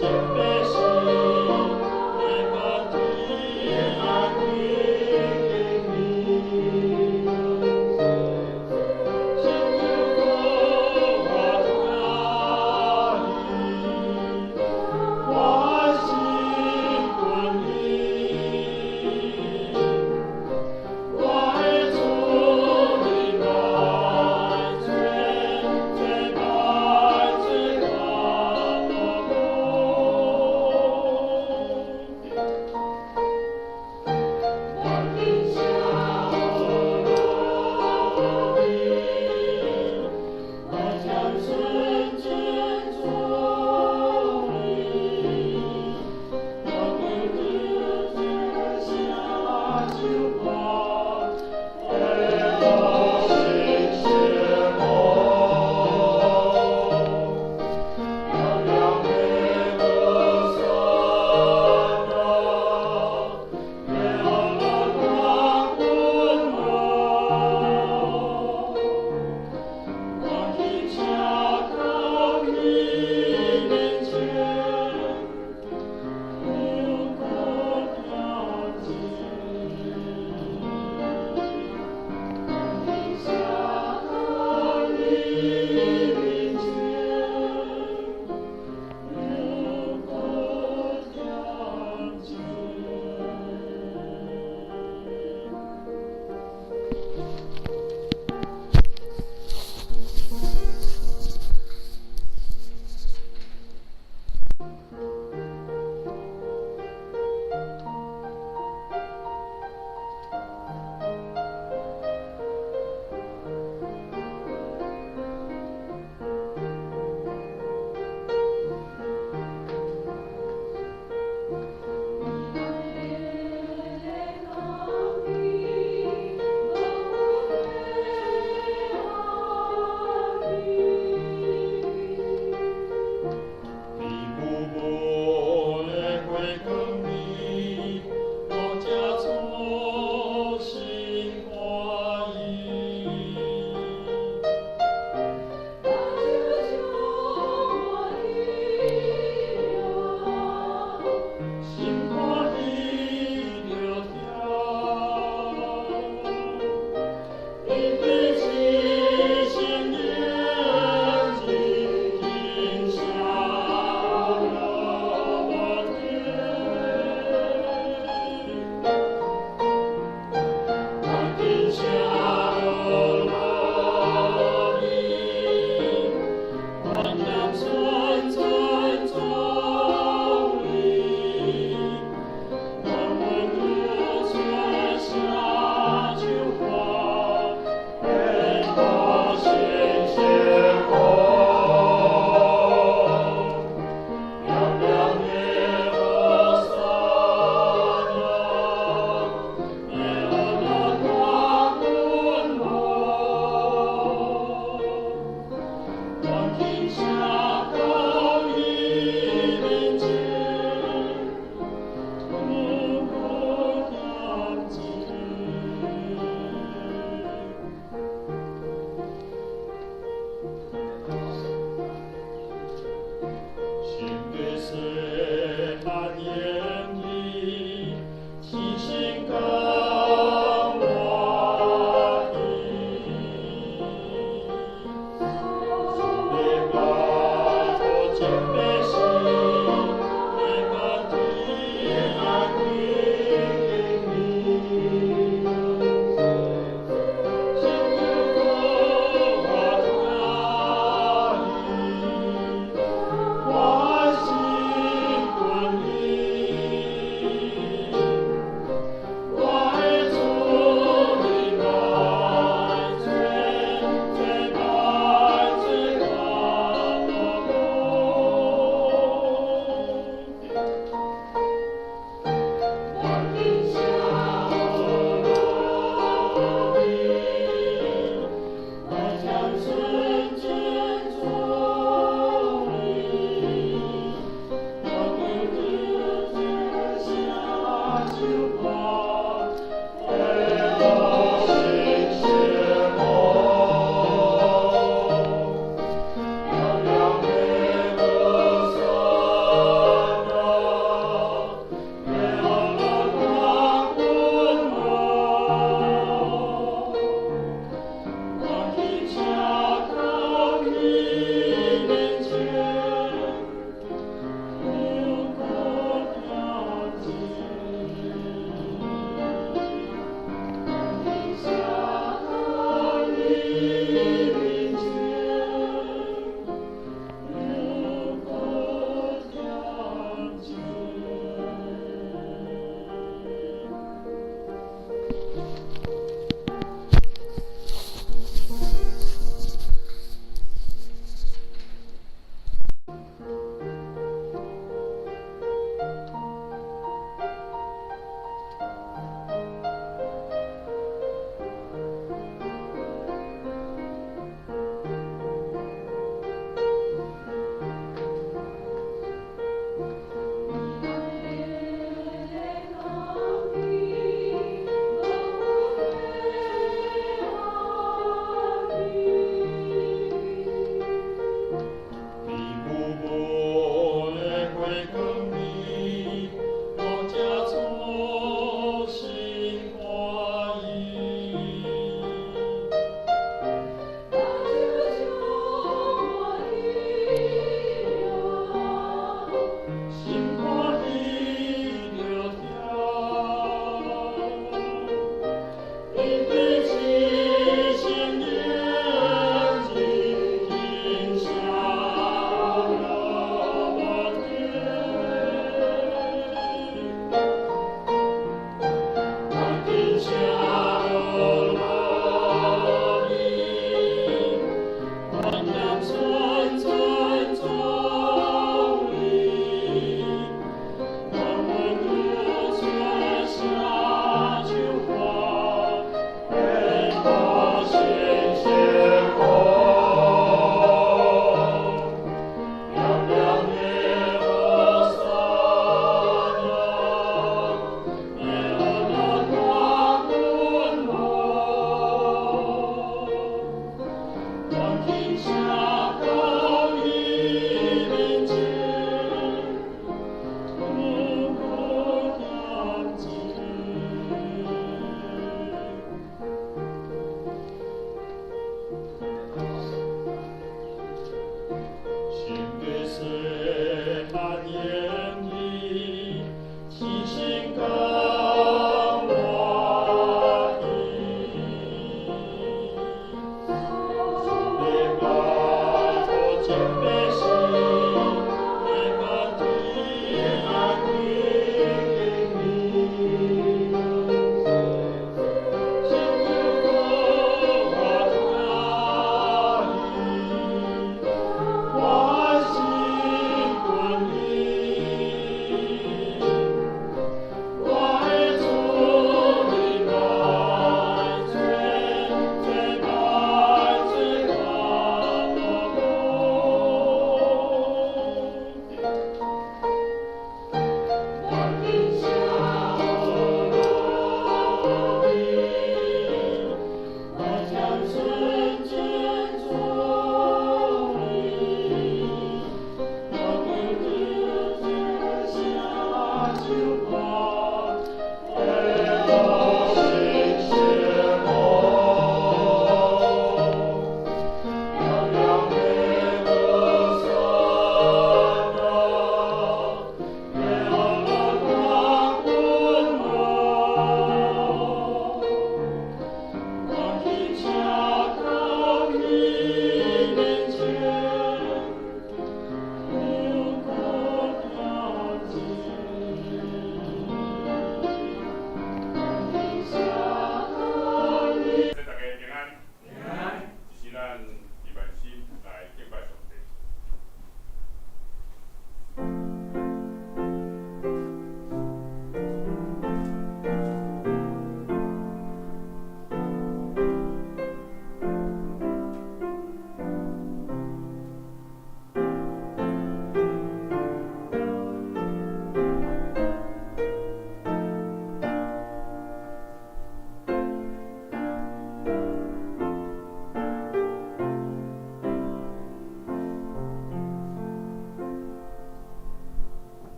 做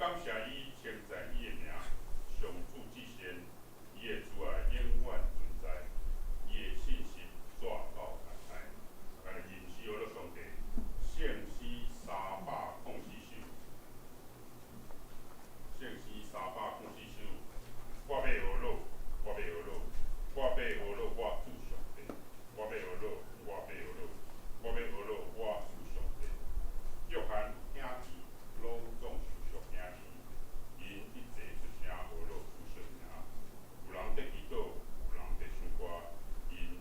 感謝伊，稱讚伊的名，上主至善，伊的慈愛永遠存在，伊的信實帶到代代。咱來認識學樂上帝，聖詩304首，聖詩304首，我欲學樂，我欲學樂，我欲學樂，我主上帝，我欲學樂，我欲學樂，我欲學樂，我主上帝。約翰兄弟攏總受屬兄弟，𪜶一齊出聲學樂主聖名。有人佇祈禱，有人佇唱歌，𪜶一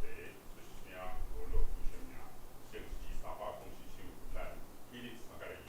齊出聲學樂主聖名。聖詩304首，咱起立三個來吟。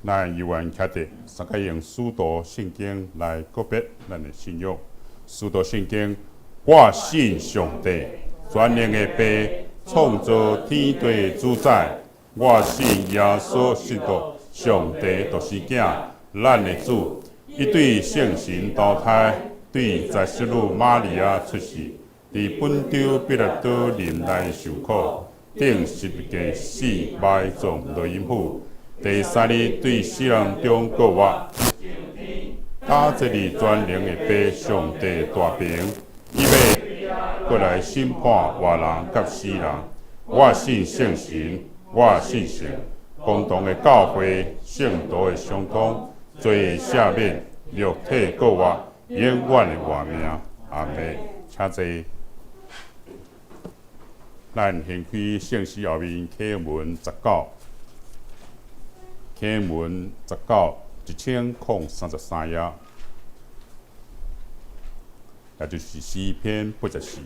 咱猶原徛佇，三個用使徒信經來告別咱的信仰。使徒信經，我信上帝，全能的父，創造天地主宰。我信耶穌基督，上帝獨生囝，咱的主。伊對聖神投胎，對十聖女瑪利亞出世，佇本丟彼拉多忍難受苦，釘十字架死埋葬落陰府。第三日對死人中復活，搭坐佇全能的父上帝大爿，伊欲閣來審判活人佮死人。我信聖神，我信聖公同的教會，聖徒的相通，罪的赦免，肉體復活，永遠的活命。阿們，請坐。咱掀開聖詩後面啟文十九。啟文十九，1033頁，也就是詩篇84。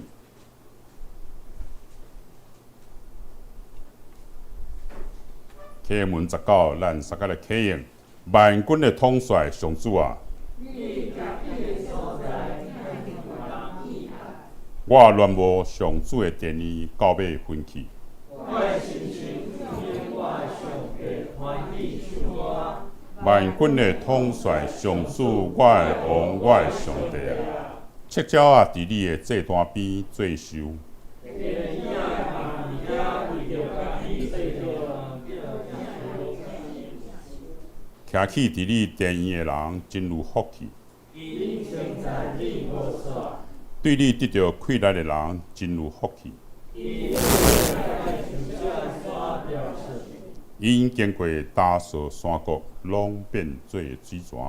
啟文十九，咱三個來啟用萬軍的統帥上主啊！我戀慕上主的殿宇，到尾分去。萬軍的統帥上主，我的王，我的上帝啊！赤鳥仔佇你的祭壇邊做岫。徛起佇你殿院的人真有福氣。對你得著氣力的人真有福氣。𪜶經過大掃山谷，攏變做水泉。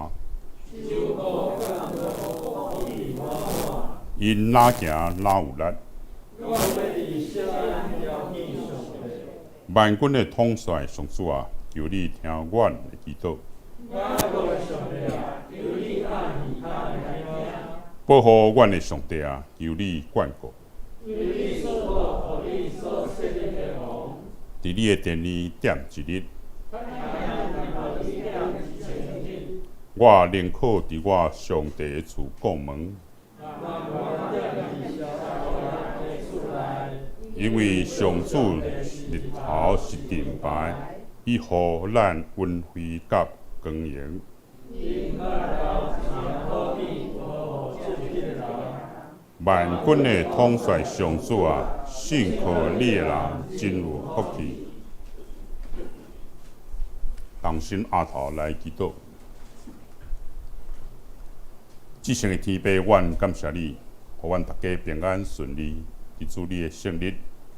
𪜶哪行哪有力。萬軍的統帥上主啊，求你聽阮的祈禱。保護阮的上帝啊，求你眷顧。佇你的殿裡踮一日，我寧可佇我上帝的厝顧門，因為上主日頭是盾牌，伊予咱恩惠佮光榮。萬軍的統帥上主啊，信靠你的人真有福氣。同心阿頭來祈禱。至聖的天父，阮感謝你，予阮逐家平安順利。佇主你的聖日，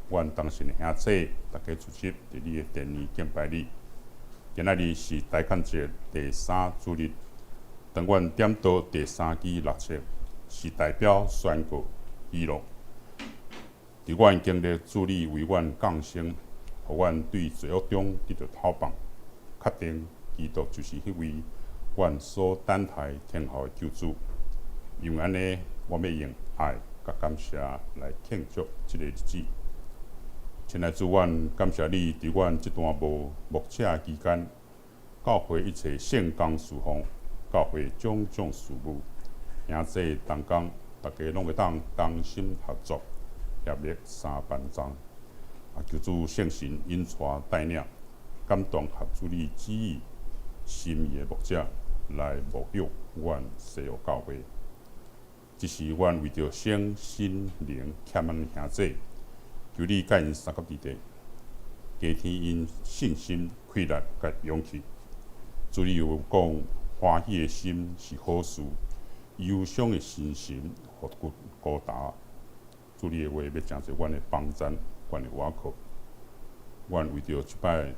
阮同心的兄弟，逐家出席佇你的殿裡敬拜你。今仔日是大崁節第三主日，當阮點到第三支蠟燭，是代表宣告喜樂。佇阮經歷主你為阮降生，予阮對罪惡中得著透放，確定基督就是彼位阮所等待等候的救主。因為按呢，我欲用愛佮感謝來慶祝這个日子。親愛主，阮感謝你，佇阮這段無牧者期間，教會一切聖工事奉，教會種種事務，兄弟同工，逐家攏會當同心合作，協力三班長。啊，求主聖神引帶帶領，感動合主你旨意心意的牧者來牧養阮西湖教會。這是阮為著身心靈欠安兄弟，求你佮𪜶相佮佇地，加添𪜶信心、氣力佮勇氣。主你有講，歡喜的心是好事，憂傷的心神予骨孤單。主你的話欲成做阮的幫贊，阮的倚靠。阮為著這擺，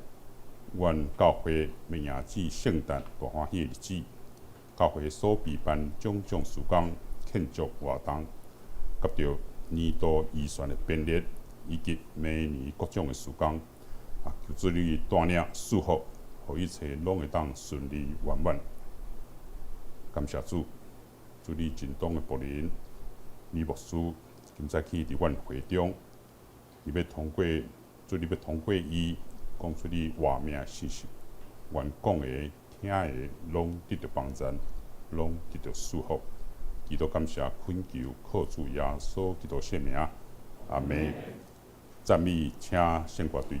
阮教會欲迎接聖誕大歡喜的日子，教會所備辦種種事工、慶祝活動，佮著年度預算的編列，以及每年各種的事工，啊，求主你帶領賜福，予一切攏會當順利圓滿。感謝主，主你真當的僕人李牧師，今早起佇阮會中，伊欲通過，主你欲通過伊講出你活命的信息，願講的、聽的，攏得著幫贊，攏得著祝福。祈禱感謝懇求，靠主耶穌基督聖名，阿們。讚美，請聖歌隊。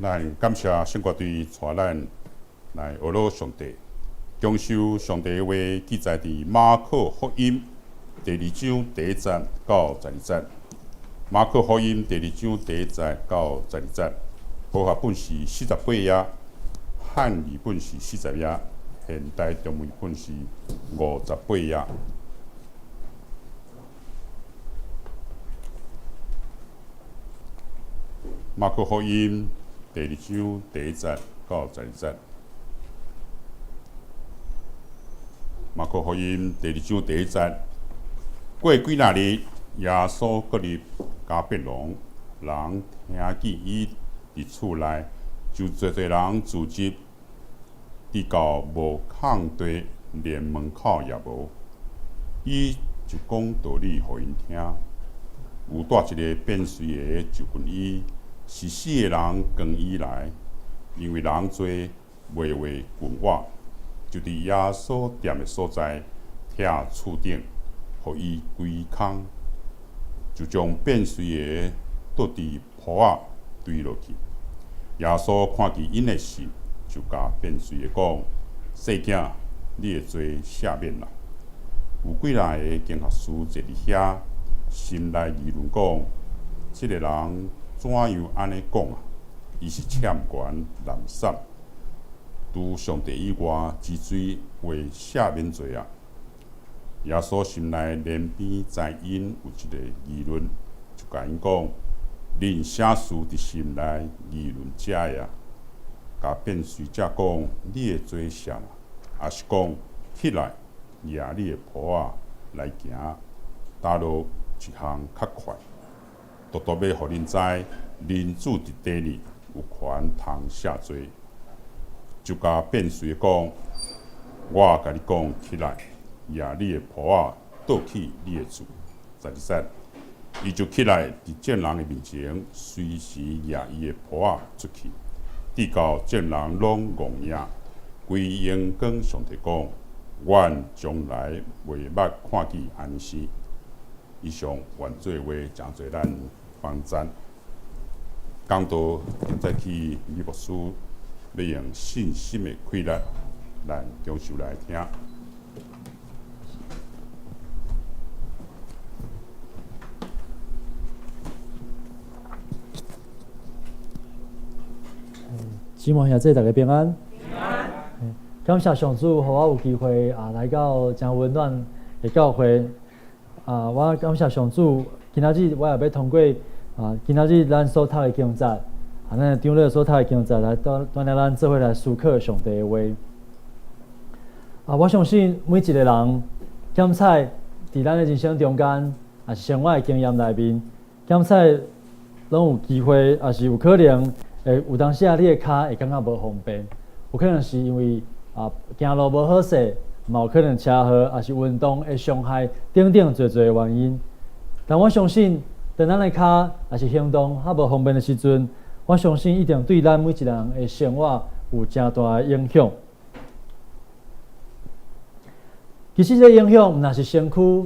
咱感謝聖歌隊帶咱來學老上帝，享受上帝的話記載佇馬可福音第二章第一節到十二節。馬可福音第二章第一節到十二節，和合本是48頁，漢語本是40頁，現代中文本是58頁。馬可福音第二章第一節到十二節。馬可福音第二章第一節，過幾若日，耶穌閣入迦百農，人聽見伊佇厝內，就濟濟人聚集，直到無空地，連門口也無。伊就講道理予𪜶聽。有帶一个變隨的就近伊，是四个人扛伊來，因為人濟，袂話近倚，就佇耶穌踮的所在，拆厝頂，予伊歸空，就將變隨的倒佇鋪仔堆落去。耶穌看見𪜶的信，就共變隨的講：細囝，你的罪赦免啦。有幾若个經學師坐佇遐，心內議論講：這个人怎樣按呢講啊？伊是欠權濫殺，除上帝以外之罪會赦免罪啊！耶穌心內憐憫知𪜶有這个議論，就共𪜶講：恁啥事佇心內議論這个啊？共變隨者講：你的罪赦啦，抑是講起來，拿你的鋪仔來行，佗落一項較快？獨獨欲予恁知，人子佇地裡有權通赦罪，就共變隨講：我共你講，起來，拿你的鋪仔，倒去你的厝。十二節，伊就起來，佇眾人的面前，隨時拿伊的鋪仔出去，直到眾人攏戇訝，規榮光上帝講：阮從來袂捌看見按呢事。以上願主的話，成做咱幫贊。講道現在去李牧師欲用信心的氣力，咱享受來聽。姊妹兄弟，大家平安。平安。感謝上主，予我有機會啊來到誠溫暖的教會。啊，我感謝上主，今仔日我也欲通過啊，今仔日咱所讀的經節，啊，咱長老所讀的經節來帶帶領咱做伙來思考上帝的話。啊，我相信每一个人檢採佇咱的人生中間，抑是生活的經驗內面，檢採攏有機會，抑是有可能會有當時啊，你的跤會感覺無方便，有可能是因為啊行路無好勢。嘛有可能車禍，抑是運動會傷害等等濟濟的原因。但我相信，當咱的跤抑是行動較無方便的時陣，我相信一定對咱每一个人的生活有誠大的影響。其實這個影響毋但是身軀，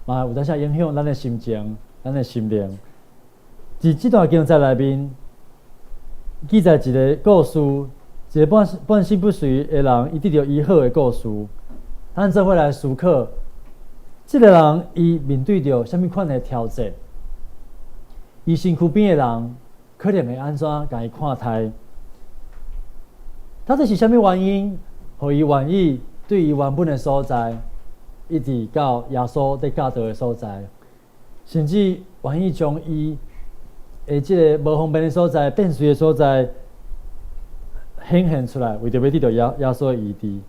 嘛有當時影響咱的心情、咱的心靈。佇這段經節內面，記載一个故事，一个半身不遂的人，伊得著醫好的故事。咱做伙來思考，這个人伊面對著啥物款的挑戰？伊身軀邊的人可能會按怎共伊看待？到底是啥物原因，予伊願意對伊原本的所在，一直到耶穌佇教導的所在，甚至願意將伊的這个無方便的所在、變隨的所在顯現出來，為著欲得著耶穌的醫治。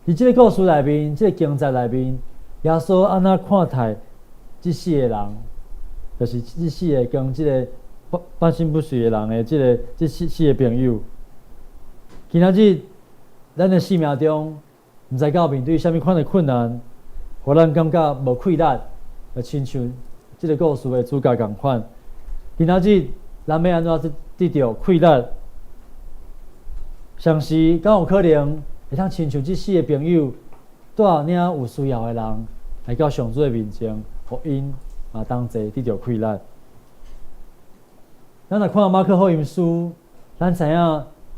佇這个故事內面，這个經節內面，耶穌按怎看待這四个人？就是這四个跟這个半身不遂的人的這个這四个朋友。今仔日咱的生命中，毋知影面對啥物款的困難，予咱感覺無氣力，就親像這个故事的主角仝款。今仔日咱欲按怎得著氣力？相時敢有可能？會當親像這四个朋友，帶領有需要的人來到上主的面前，予𪜶嘛同齊得著氣力。咱來看馬可福音書咱知影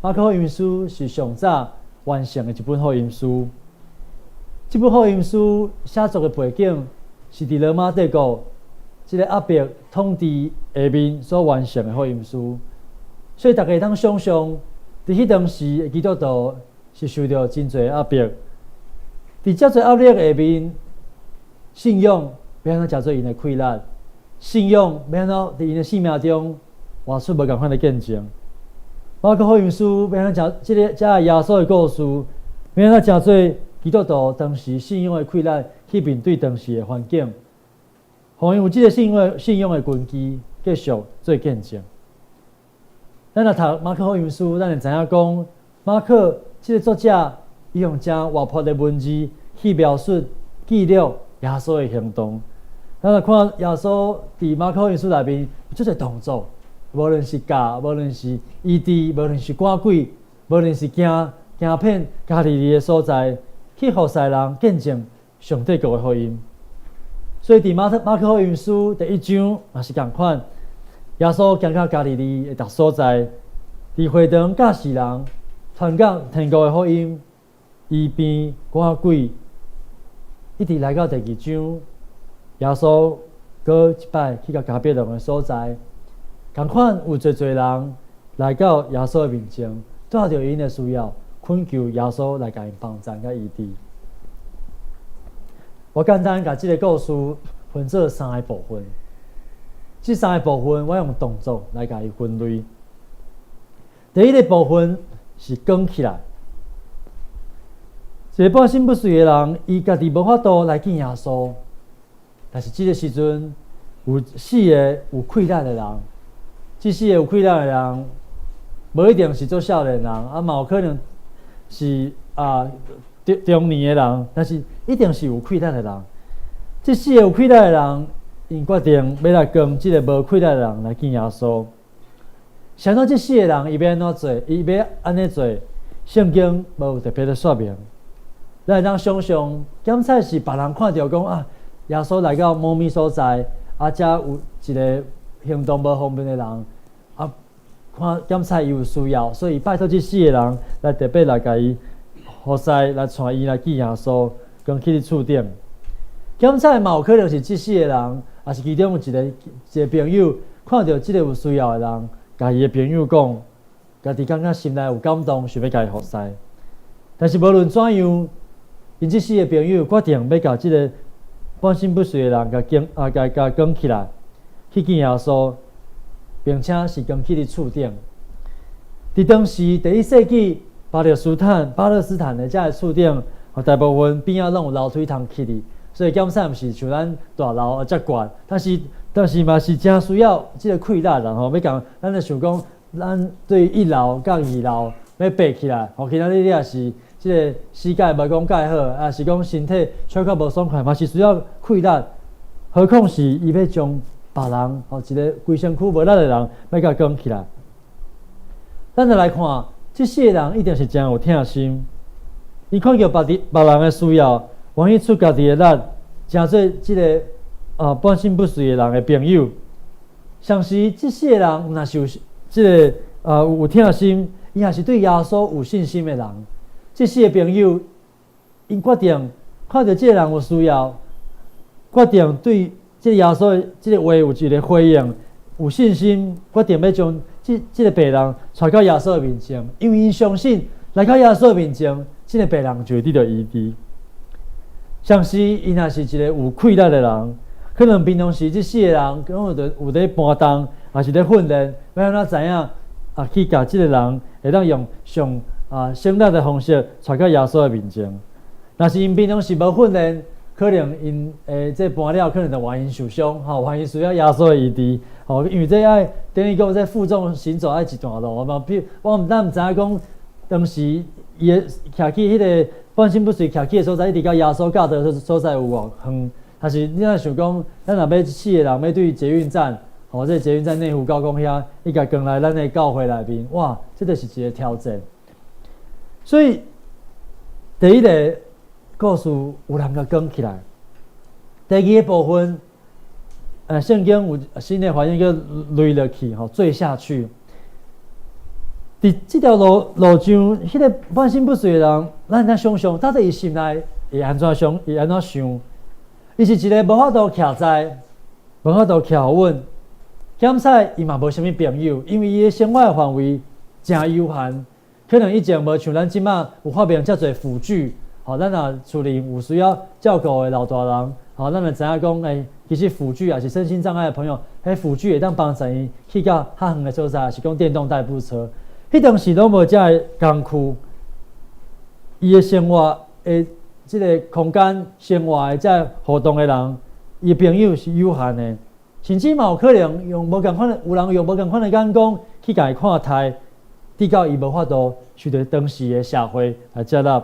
馬可福音書是上早完成的一本福音書。這本福音書寫作的背景是佇羅馬帝國這個壓迫統治下面所完成的福音書，所以大家會當想像，佇彼當時的基督徒是受著真濟壓迫。佇遮濟壓力下面，信仰欲按怎成做𪜶的氣力？信仰欲按怎佇𪜶的生命中活出無仝款的見證？馬可福音書欲按怎成這个遮个耶穌的故事，欲按怎成做基督徒當時信仰的氣力去面對當時的環境，予𪜶有這个信仰的根基，繼續做見證。咱若讀馬可福音書，咱會知影講，馬可這个作者，伊用誠活潑的文字去描述、記錄耶穌的行動。咱若看耶穌佇馬可福音書內面有足濟動作，無論是教，無論是醫治，無論是趕鬼，無論是行行遍加利利的所在，去服侍人，見證上帝國的福音。所以佇馬可福音書第一章嘛是仝款，耶穌行到加利利的逐所在，佇會堂教示人，傳講天國的福音，醫病趕鬼，一直來到第二章，耶穌閣一擺去到迦百農的所在，仝款有濟濟人來到耶穌的面前，帶著𪜶的需要，懇求耶穌來共𪜶幫贊佮醫治。我簡單共這个故事分做三个部分，這三个部分我用動作來共伊分類。第一个部分是扛起來，一个半身不遂的人，伊家己無法度來見耶穌，但是這个時陣有四个有氣力的人，這四個有氣力的人，無一定是做少年人，啊嘛有可能是啊中年的人，但是一定是有氣力的人。這四個有氣力的人，𪜶決定欲來扛這个無氣力的人來見耶穌。想到這四個人，伊欲按怎做？伊欲按呢做？聖經無有特別的說明。咱會當想像，檢採是別人看著講啊，耶穌來到某物所在，啊，遮有一个行動無方便的人，啊，看檢採伊有需要，所以拜託這四個人來特別來共伊服侍，來帶伊來見耶穌，扛起佇厝頂。檢採嘛有可能是這四個人，抑是其中有一个朋友看著這个有需要的人，共伊的朋友講，家己感覺心內有感動，想欲共伊服侍。但是無論怎樣，𪜶這四個朋友決定欲共這个半身不遂的人，共扛啊，共扛起來去見耶穌，並且是扛起佇厝頂。佇當時第一世紀巴勒斯坦的這个厝頂，大部分邊仔攏有樓梯通起去，所以檢採毋是像咱大樓遮懸，但是嘛是誠需要這个氣力啦吼。欲共咱咧想講，咱對一樓佮二樓欲爬起來，吼，今仔日你若是這个膝蓋無講蓋好，抑是講身體小可無爽快，嘛是需要氣力。何況是伊欲將別人吼一个規身軀無力的人，欲共扛起來。咱就來看，這四個人一定是誠有疼心。伊看著別人的需要，願意出家己的力，成做這个半身不遂的人的朋友。同時，這四個人若是有這个有疼心，伊也是對耶穌有信心的人。這四個朋友，𪜶決定看著這个人有需要，決定對這个耶穌的這个話有一个回應，有信心，決定欲將這个病人帶到耶穌的面前，因為𪜶相信來到耶穌的面前，這个病人就會得著醫治。同時，伊若是一个有氣力的人，可能平常時這四個人可能有佇搬重，抑是咧訓練，欲按怎知影啊？去共這个人會當用上省力的方式帶到耶穌的面前。若是𪜶平常時無訓練，可能𪜶這搬了，可能就萬𪜶受傷，吼，萬𪜶需要耶穌的醫治，吼，因為這愛等於講這負重行走愛一段路嘛。比如我咱毋知影講當時伊的徛起彼个半身不遂徛起的所在，一直到耶穌教導所在有偌遠？還是你若想講，咱若欲四个人欲對捷運站，吼，這捷運站內湖高工遐，伊共扛來咱的教會內面，哇，這就是一个挑戰。所以第一个故事有人共扛起來。第二个部分，聖經有新的翻譯叫墜落去，吼，墜下去。佇這條路路上，彼個半身不遂的人，咱會當想像，到底伊心內會按怎想，會按怎想？伊是一個無法度徛在，無法度徛穩，兼且伊嘛無啥物朋友，因為伊的生活的範圍誠有限，可能以前無像咱這馬有發明遮濟輔具，吼，咱若厝裡有需要照顧的老大人，吼，咱就知影講，其實輔具也是身心障礙的朋友，彼輔具會當幫助𪜶去到較遠的所在，抑是講電動代步車。彼當時攏無遮个工具，伊的生活的這个空間、生活的這个活動的人，伊的朋友是有限的，甚至嘛有可能用無仝款的，有人用無仝款的眼光去共伊看待，直到伊無法度受著當時的社會來接納。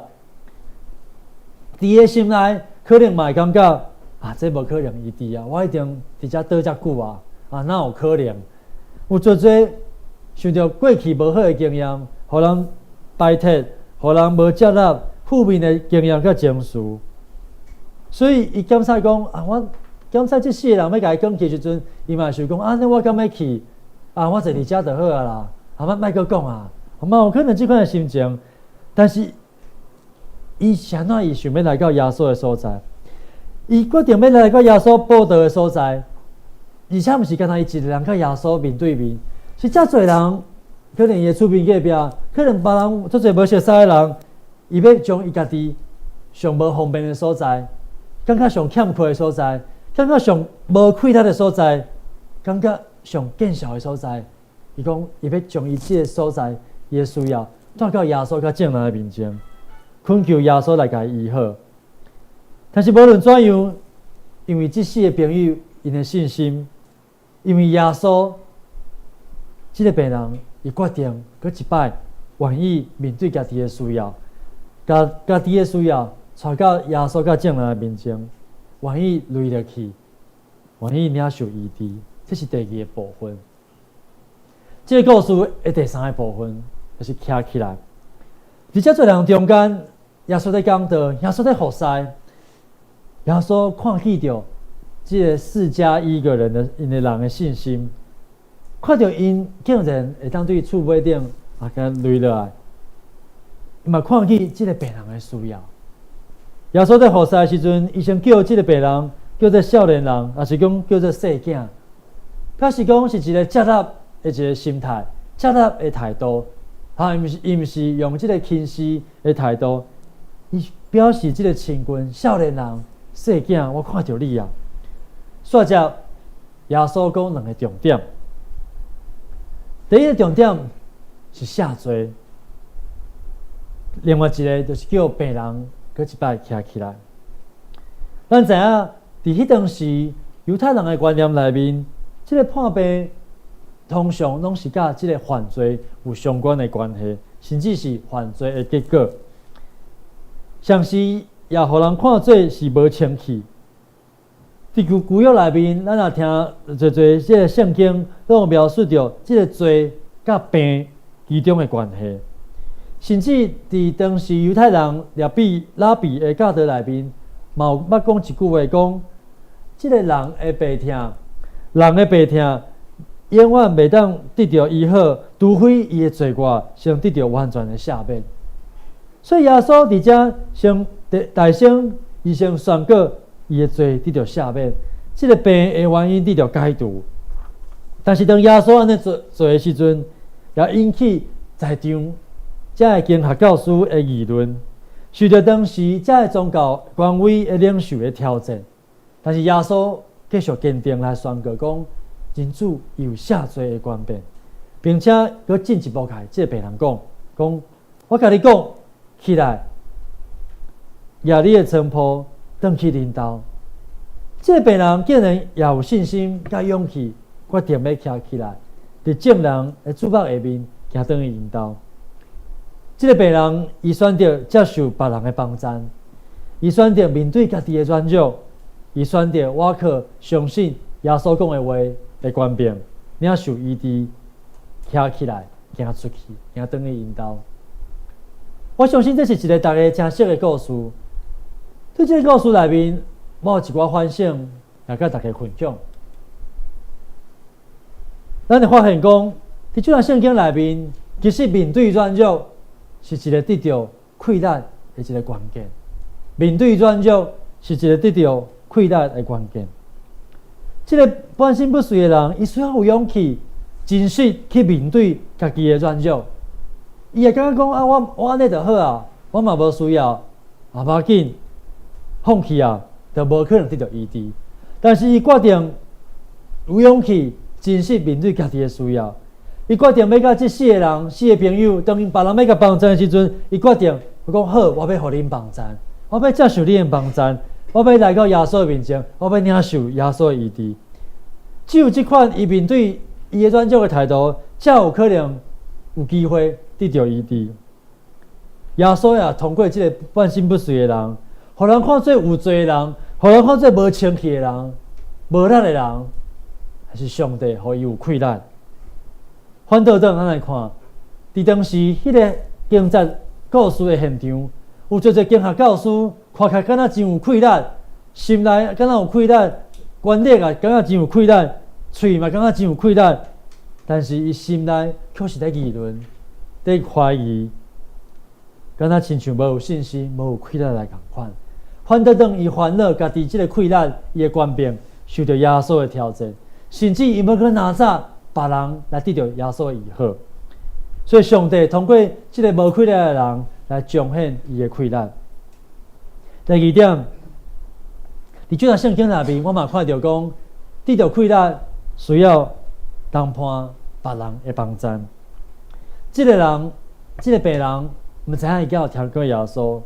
佇伊的心內可能嘛會感覺啊，這無可能醫治啊，我一定佇遮倒遮久啊，啊，哪有可能？有足濟想著過去無好的經驗，予人排斥，予人無接納，負面的經驗佮情緒，所以伊檢查講啊，我檢查這四个人欲共伊講去的時陣，伊嘛想講啊，那我敢欲去？啊，我坐佇遮就好啊啦，啊，莫閣講啊，嘛有可能這款的心情，但是伊是按怎伊想欲來到耶穌的所在，伊決定欲來到耶穌佈道的所在，而且毋是干焦伊一个人佮耶穌面對面，是遮濟人，可能伊的厝邊隔壁，可能別人足濟無熟似的人，伊欲將伊家己上無方便的所在，感覺上欠缺的所在，感覺上無氣力的所在，感覺上見笑的所在，伊講伊欲將伊這个所在，伊的需要帶到耶穌佮眾人的面前，懇求耶穌來共伊醫好。但是無論怎樣，因為這四个朋友𪜶的信心，因為耶穌，這个病人伊決定閣一擺願意面對家己的需要，共家己的需要帶到耶穌佮眾人的面前，願意跪落去，願意領受醫治，這是第二個部分。這个故事的第三個部分就是徛起來。佇遮濟人中間，耶穌咧講道，耶穌咧服侍，耶穌看見著這个四加一個人的𪜶的人的信心，看著𪜶竟然會當對厝尾頂啊，共跪落來，嘛看見這个病人的需要。耶穌佇服侍的時陣，伊先叫這个病人叫做少年人，抑是講叫做細囝，表示講是一个接納的一个心態，接納的態度。啊，伊毋是用這个輕視的態度，伊表示這个親近少年人細囝，我看著你啊。煞接耶穌講兩个重點，第一个重點是赦罪，另外一个就是叫病人閣一擺徛起來。咱知影，佇彼當時猶太人的觀念內面，這个破病通常攏是佮這个犯罪有相關的關係，甚至是犯罪的結果。同時也予人看做是無清氣。佇舊舊約內面，咱若聽濟濟這个聖經，攏有描述著這个罪佮病其中的關係。甚至佇當時猶太人拉比的教導內面，嘛有捌講一句話，講這个人的病痛，人的病痛永遠袂當得著醫好，除非伊的罪過先得著完全的赦免。所以耶穌佇遮先大聲，伊先宣告伊的罪得著赦免，這个病的原因得著解除。但是當耶穌按呢做做的時陣，也引起在場遮个經學教師的議論，受著當時遮个宗教權威的領袖的挑戰。但是耶穌繼續堅定來宣告講，人子有赦罪的權柄，並且閣進一步共這个病人講，講我共你講，起來，攑你的床鋪，轉去恁兜。這个病人竟然也有信心佮勇氣，決定欲徛起來，佇眾人的注目下面行轉去𪜶兜。這个病人伊選擇接受別人的幫贊，伊選擇面對家己的軟弱，伊選擇倚靠相信耶穌講的話的權柄，領受醫治，徛起來，行出去，行轉去𪜶兜。我相信這是一个大家誠熟的故事。對這个故事內面，我有一寡反省，來佮大家分享。咱會發現講，佇這段聖經內面，其實面對軟弱是一個得著氣力的一個關鍵。面對軟弱是一個得著氣力的關鍵。這個半身不遂的人，伊需要有勇氣，真實去面對家己的軟弱。伊會感覺講啊，我按呢就好啊，我嘛無需要，啊無要緊，放棄啊，就無可能得著醫治。但是伊決定有勇氣，真實面對家己的需要。伊決定欲佮這四個人、四個朋友，當𪜶別人欲共幫贊的時陣，伊決定我講好，我欲予恁幫贊，我欲接受恁的幫贊，我欲來到耶穌的面前，我欲領受耶穌的醫治。只有這款伊面對伊的軟弱的態度，才有可能有機會得著醫治。耶穌也通過這個半身不遂的人，予人看做有罪的人，予人看做無清氣的人、無力的人，還是上帝予伊有氣力。反倒轉咱來看，佇當時彼个經節故事的現場，有濟濟經學教師看起來敢若真有氣力，心內敢若有氣力，權力啊感覺真有氣力，喙嘛感覺真有氣力，但是伊心內卻是咧議論、咧懷疑，敢若親像無有信心、無有氣力來仝款。反倒轉伊煩惱家己這个氣力、伊的權柄受著耶穌的挑戰，甚至伊欲閣拿走別人來得著耶穌的醫好，所以上帝通過這个無氣力的人來彰顯伊的氣力。第二點，佇這段聖經內面，我嘛看著講，得著氣力需要同伴別人的幫贊。這个人，這个病人，毋知影伊敢有聽過耶穌，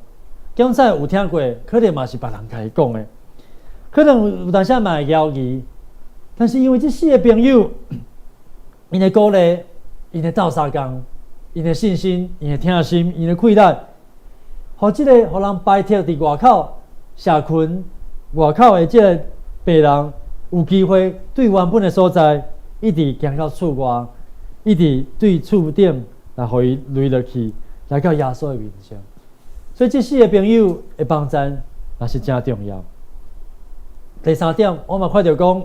敢才有聽過，可能嘛是別人共伊講的，可能有當時嘛會猶豫，但是因為這四个朋友，𪜶的鼓勵，𪜶的鬥相共，𪜶的信心，𪜶的疼心，𪜶的氣力，予這个予人排斥佇外口社群外口的這个病人，有機會對原本的所在，一直行到厝外，一直對厝頂來予伊羸落去，來到耶穌的面前。所以這四个朋友的幫贊也是誠重要。第三點，我嘛看著講，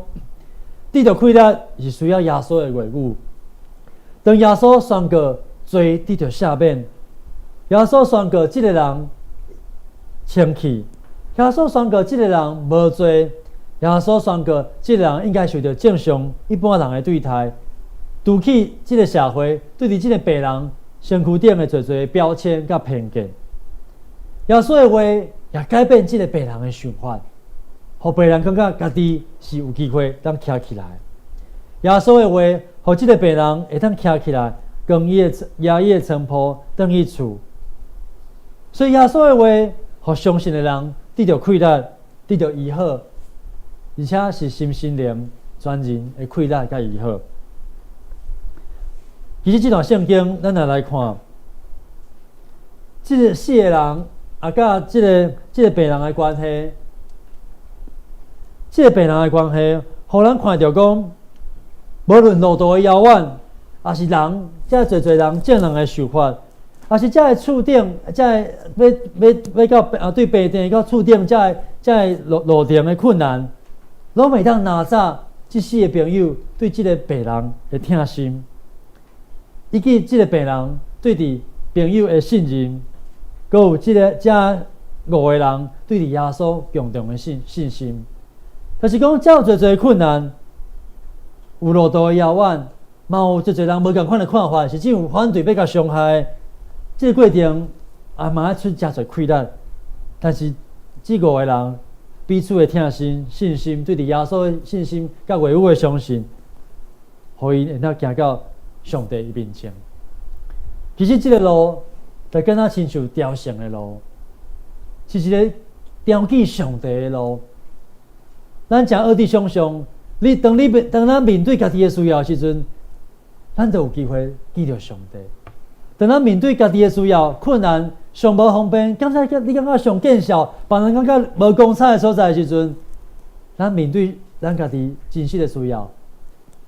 得著氣力是需要耶穌的話語。當耶穌宣告罪得著赦免，耶穌宣告這个人清氣，耶穌宣告這个人無罪，耶穌宣告這个人應該受著正常一般人的對待，除去這个社會對佇這个病人身軀頂的濟濟標籤佮偏見。耶穌的話也改變這个病人的想法，予病人感覺家己是有機會當徛起來。耶穌的話，予這个病人會當徛起來，扛伊的拿伊的床鋪轉去厝。所以耶穌的話，予相信的人得著氣力，得著醫好，而且是身心靈全人的氣力佮醫好。其實這段聖經，咱若來看，這个四个人啊，佮這个病人的關係，這个病人的關係，予咱看著講，無論路途的遙遠，抑是人，遮濟濟人眾人的想法，抑是遮个厝頂，遮个欲到啊對病院到厝頂，遮个路程的困難，攏袂當拿走這四个朋友對這个病人的疼心，以及這个病人對佇朋友的信任，閣有這个遮五个人對佇耶穌共同的信心。就是講，遮有濟濟困難，有路途的遙遠，嘛有濟濟人無仝款的看法，甚至有反對欲共傷害。這个過程也嘛愛出誠濟氣力，但是這五个人彼此的疼心、信心，對佇耶穌的信心，佮話語的相信，予𪜶會當行到上帝的面前。其實這个路，就敢若親像朝聖的路，是一个朝見上帝的路。咱誠學佇想像，你當你面當咱面對家己的需要的時陣，咱就有機會見著上帝。當咱面對家己的需要、困難、上無方便，敢若你感覺上見笑，別人感覺無光彩的所在的時陣，咱面對咱家己真實的需要，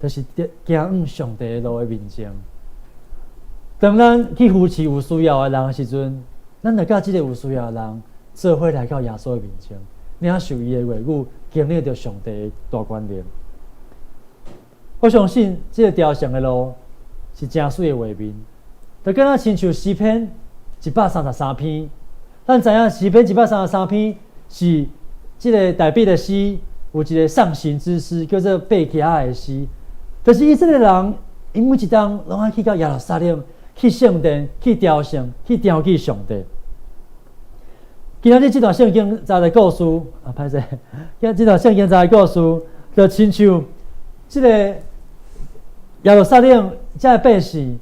就是佇行往上帝的路的面前。當咱去扶持有需要的人的時陣，咱就佮這个有需要的人做伙來到耶穌的面前，領受伊的話語，經歷著上帝的大權能。我相信這个朝聖的路是誠媠的畫面，就敢若親像詩篇一百三十三篇。咱知影詩篇一百三十三篇是這个大衛的詩，有一个上行之詩，叫做伯基亞的詩。就是以色列人，𪜶每一冬攏愛去到耶路撒冷，去聖殿，去朝聖，去朝見上帝。今仔日這段聖經節的故事，啊，歹勢，今仔這段聖經節的故事，就親像這个耶路撒冷這个百姓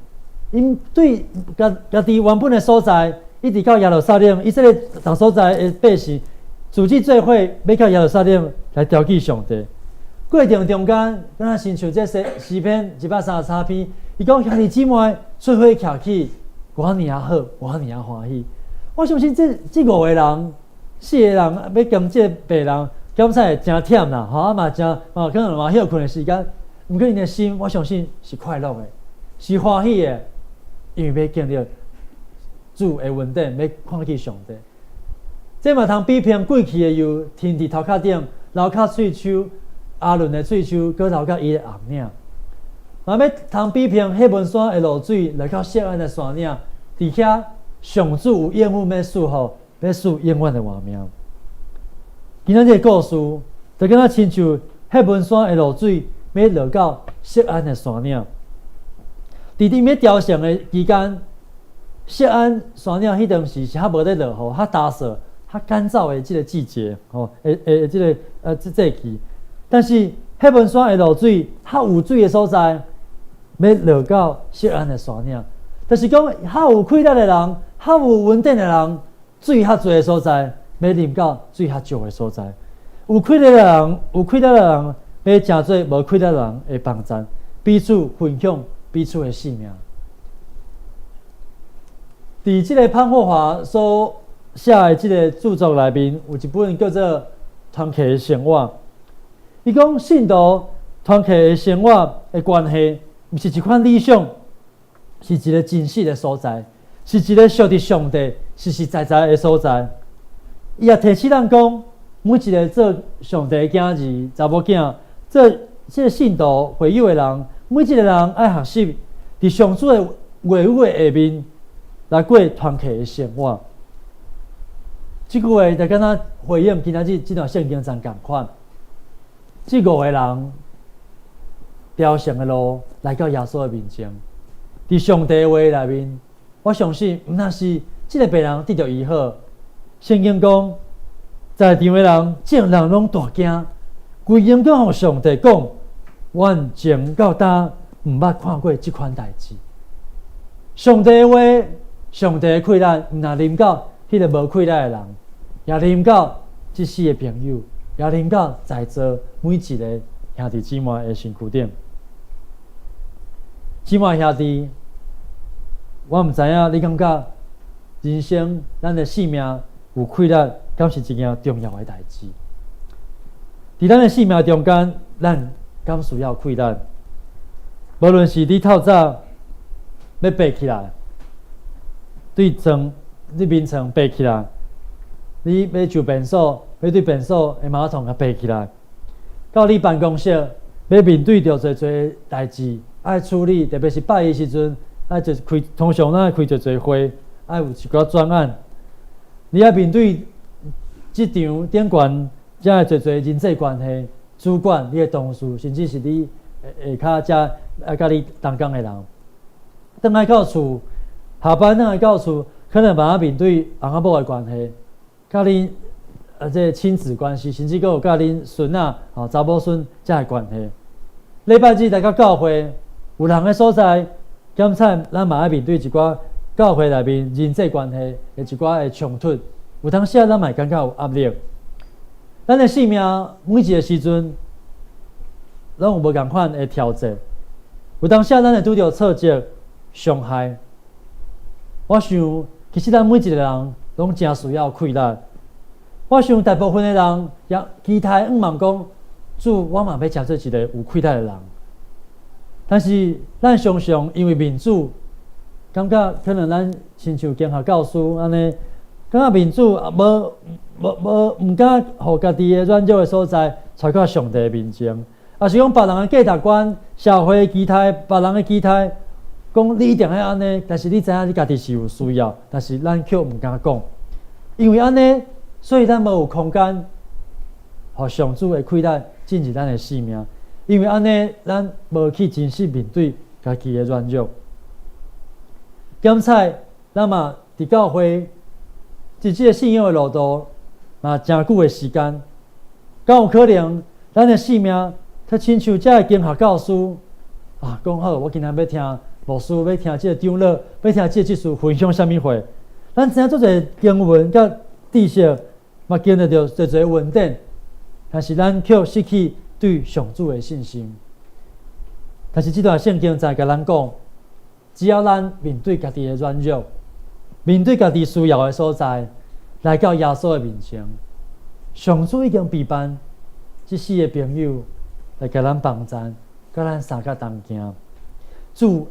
，𪜶對家家己原本的所在，一直到耶路撒冷，以色列逐所在的百姓，組織做伙欲到耶路撒冷來朝見上帝。過程中間，敢若親像這詩詩篇一百三十三篇，伊講兄弟姊妹做伙徛起，偌爾仔好，偌爾仔歡喜。我相信這這五個人、四個人欲共這個病人檢查會誠忝啦，吼啊嘛誠啊可能嘛歇睏的時間，毋過𪜶的心，我相信是快樂的，是歡喜的，因為欲經歷主的恩典，欲看見上帝。這嘛通比拼過去的油，停佇頭殼頂，流較喙鬚，亞倫的喙鬚，閣流到伊的頷領。嘛欲通比拼黑門山的露水，來到錫安的山嶺，佇遐上主有應允欲賜予，欲賜永遠的活命。今仔這个故事，就敢若親像黑門山的露水，欲落到錫安的山嶺。佇𪜶欲朝聖的期間，錫安山嶺彼當時是較無咧落雨，較焦燥、較乾燥的這个季節，吼，的的這个呃這節氣。但是黑門山的露水，較有水的所在，欲落到錫安的山嶺。就是講，較有氣力的人，較有恩典的人，水較濟的所在，欲啉到水較少的所在。有氣力的人，有氣力的人，欲成做無氣力的人的幫贊，彼此分享彼此的性命。佇這个潘霍華所寫的這个著作內面，有一本叫做《團契的生活》。伊講信徒團契的生活的關係，毋是一款理想，是一个真實的所在，是一个屬佇上帝實實在在的所在。伊也提醒咱講，每一个做上帝的囝兒、查某囝，做這个信徒會友的人，每一个人愛學習佇上主的話語的下面來過團契的生活。這句話就敢若回應今仔日這段聖經真仝款。這五個人朝聖的路來到耶穌的面前，佇上帝的話內面，我相信毋但是這个病人得著醫好。聖經講，在場的人眾人攏大驚，規間閣予上帝講，阮從到今毋捌看過這款代誌。上帝的話，上帝的氣力，毋但臨到彼个無氣力的人，也臨到這四个朋友，也臨到在座每一个兄弟姊妹的身軀頂。姊妹兄弟，我毋知影你感覺人生咱的性命有氣力，敢是一件重要的代誌？佇咱的性命中間，咱敢需要氣力？無論是你透早欲爬起來，對床你眠床爬起來，你欲上便所，欲對便所的馬桶共爬起來，到你辦公室欲面對著濟濟代誌愛處理，特別是拜一時陣，愛做開，通常咱愛開濟濟會，愛有一寡專案，你愛面對職場頂懸，遮的濟濟人際關係，主管、你的同事，甚至是你下跤遮愛佮你同工的人，轉來到厝，下班轉來到厝，可能嘛愛面對翁仔某的關係，佮恁這个親子關係，甚至閣有佮恁孫仔、吼查某孫遮的關係。禮拜日來到教會，有人的所在，檢查咱嘛愛面對一寡教會內面人際關係的一寡的衝突，有當時啊，咱嘛會感覺有壓力。咱的性命每一个時陣，攏有無仝款的挑戰。有當時啊，咱會拄著挫折、傷害。我想，其實咱每一个人攏誠需要氣力。我想大部分的人也期待向望講，主，我嘛欲成做一个有氣力的人。但是咱常常因為面子，感覺可能咱親像經學教師按呢，感覺面子啊無無無毋敢予家己的軟弱的所在，揣到上帝的面前，抑是講別人的價值觀、社會的期待、別人的期待，講你一定愛按呢，但是你知影你家己是有需要，但是咱卻毋敢講，因為按呢，所以咱無有空間，予上主的氣力進入咱的生命。因為按呢，咱無去真實面對家己的軟弱。檢採咱嘛佇教會，佇這个信仰的路途，嘛誠久的時間，敢有可能咱的生命，才親像這个經學教師啊，講好，我今仔欲聽牧師，欲聽這个長老，欲聽這个執事分享啥物話。咱知影足濟經文佮知識，嘛經歷著濟濟恩典，但是咱卻失去對上主的信心。但是這段聖經在共咱講，只要咱面對家己的軟弱，面對家己需要的所在，來到耶穌的面前，上主已經備辦這四个朋友來共咱幫贊，佮咱相佮同行。主，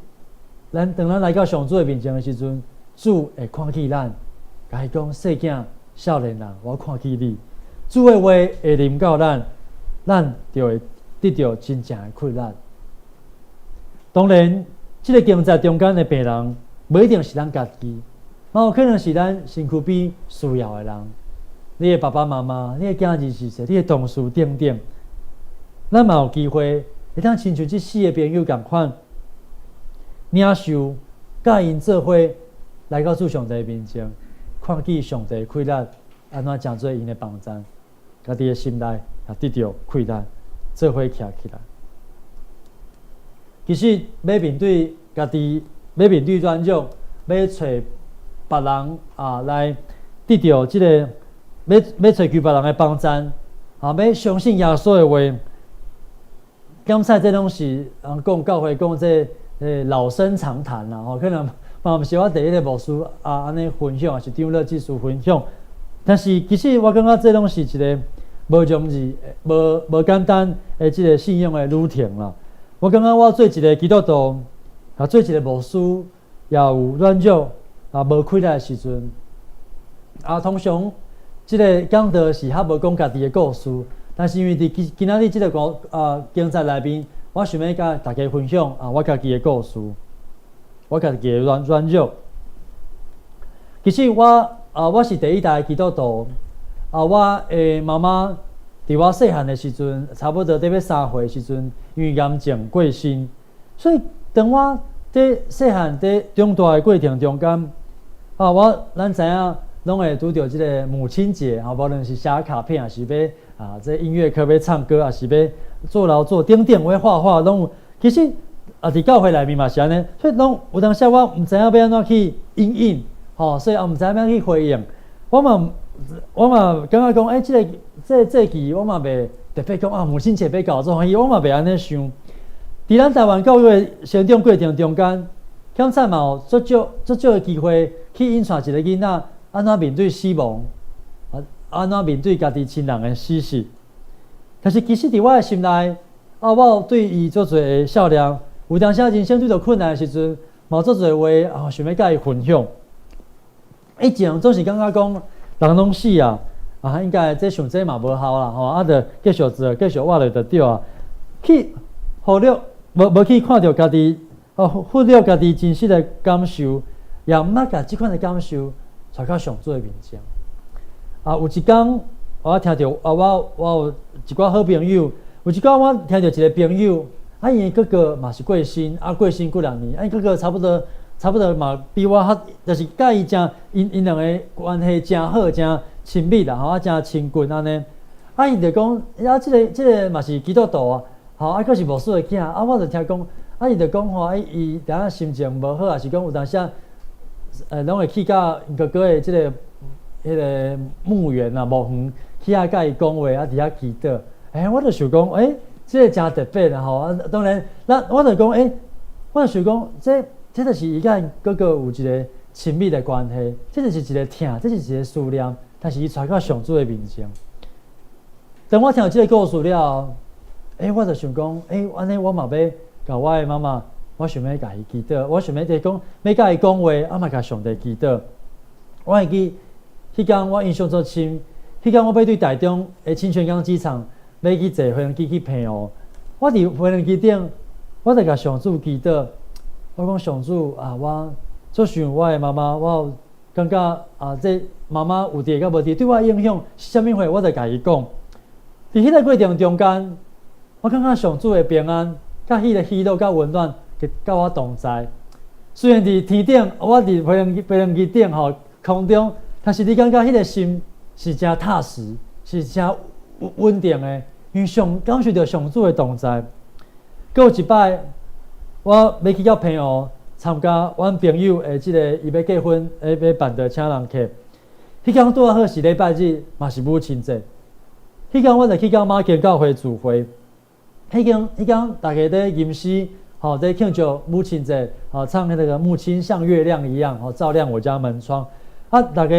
咱當咱來到上主的面前的時陣，主會看見咱，共伊講：細囝，少年人，我看見你。主的話會臨到咱，咱就會得著真正的氣力。當然，這个經節中間的病人，無一定是咱家己，嘛有可能是咱身軀邊需要的人，你的爸爸媽媽、你的囝兒是誰、你的同事等等，咱嘛有機會會當親像這四个朋友仝款，領受佮𪜶做伙來到主上帝面前，看見上帝的氣力，按怎成做𪜶的幫贊，家己的心內也得著氣力，做伙徛起來。其實欲面對家己，欲面對軟弱，欲揣別人啊來得著這个，欲揣求別人的幫贊，啊，欲相信耶穌的話，剛才這攏是人講教會講這老生常談啦，吼，可能嘛毋是我第一个牧師啊，按呢分享，抑是長老執事分享，但是其實我感覺這攏是一个無容易、無簡單的這个信仰的旅程啦。我感覺我做一个基督徒，啊，做一个牧師，也有軟弱啊，無氣力的時陣，啊，通常這个講道是較無講家己的故事，但是因為佇今今仔日這个講啊經節內面，我想欲共大家分享啊，我家己的故事，我家己的軟弱。其實我啊，我是第一代基督徒啊，我的媽媽佇我細漢的時陣，差不多佇欲3歲的時陣，因為癌症過身，所以當我佇細漢佇長大的過程中間，啊，我咱知影攏會拄著這个母親節，啊，無論是寫卡片，抑是欲啊，這音樂課欲唱歌，抑是欲做勞作等等，欲畫畫，攏有。其實啊，佇教會內面嘛是按呢，所以攏有當時我毋知影欲按怎去因應，吼，所以也毋知影欲按怎去回應。我嘛感覺講，欸，這个這這期我嘛袂特別講啊，母親節欲到做歡喜，我嘛袂按呢想。佇咱台灣教育的成長過程中間，檢採嘛有足少足少的機會去引帶一个囡仔按怎面對死亡，啊，按怎面對家己親人的死訊。但是其實佇我的心內，啊，我有對伊足濟的孝念，有當時人生拄著困難的時陣，嘛有足濟話啊，想欲佮伊分享。以前總是感覺講人攏死啊，啊，應該這想這嘛無效啦，吼，啊，就繼續做，繼續活落就對啊。去忽略無去看著家己，哦，忽略家己真實的感受，也毋捌共這款的感受帶到上主的面前。啊，有一工我聽著啊，我有一寡好朋友，有一工我聽著一个朋友，啊，𪜶哥哥嘛是過身，啊，過身幾若年，啊，𪜶哥哥差不多嘛比我較，就是佮伊誠𪜶𪜶兩个關係誠好，誠親密啦，吼，啊，誠親近按呢。啊，伊就講，啊，這个嘛是基督徒啊，吼，啊，閣是牧師的囝，啊，我就聽講，啊，伊就講吼，啊，伊當下心情無好，抑是講有當時，攏會去到𪜶哥哥的這个、彼个墓園啊、墓園，去遐佮伊講話，啊，佇遐祈禱。欸，我就想講，欸，這个誠特別啦，吼，啊，當然，咱我就講，欸，我就想講，這就是伊佮𪜶哥哥有一个親密的關係，這就是一个疼，這是一个思念，但是伊帶到上主的面前。當我聽著這个故事了後，欸，我就想講，欸，按呢我嘛欲共我的媽媽，我想欲共伊祈禱，我想欲佇講，欲共伊講話，啊嘛共上帝祈禱。我會記，彼工我印象足深，彼工我欲對台中的清泉崗機場，欲去坐飛機去澎湖。我佇飛機頂，我就共上主祈禱，我講上主啊，我足想我的媽媽，我有感覺啊，這媽媽有佇佮無佇，對我影響是啥物貨，我就共伊講。佇彼個過程中間，我感覺上主的平安，佮彼個喜樂佮溫暖，佮我同在。雖然佇天頂，我佇飛行機頂吼空中，但是你感覺彼個心是誠踏實，是誠穩定的，因為上感受著上主的同在。閣有一擺，我欲去到澎湖參加阮朋友的這個伊欲結婚，欲辦桌請人客。彼工拄好是禮拜日，嘛是母親節。彼工我就去到馬偕教會聚會。彼工大家佇吟詩，吼佇慶祝母親節，吼唱彼個母親像月亮一樣，吼照亮我家門窗。啊，大家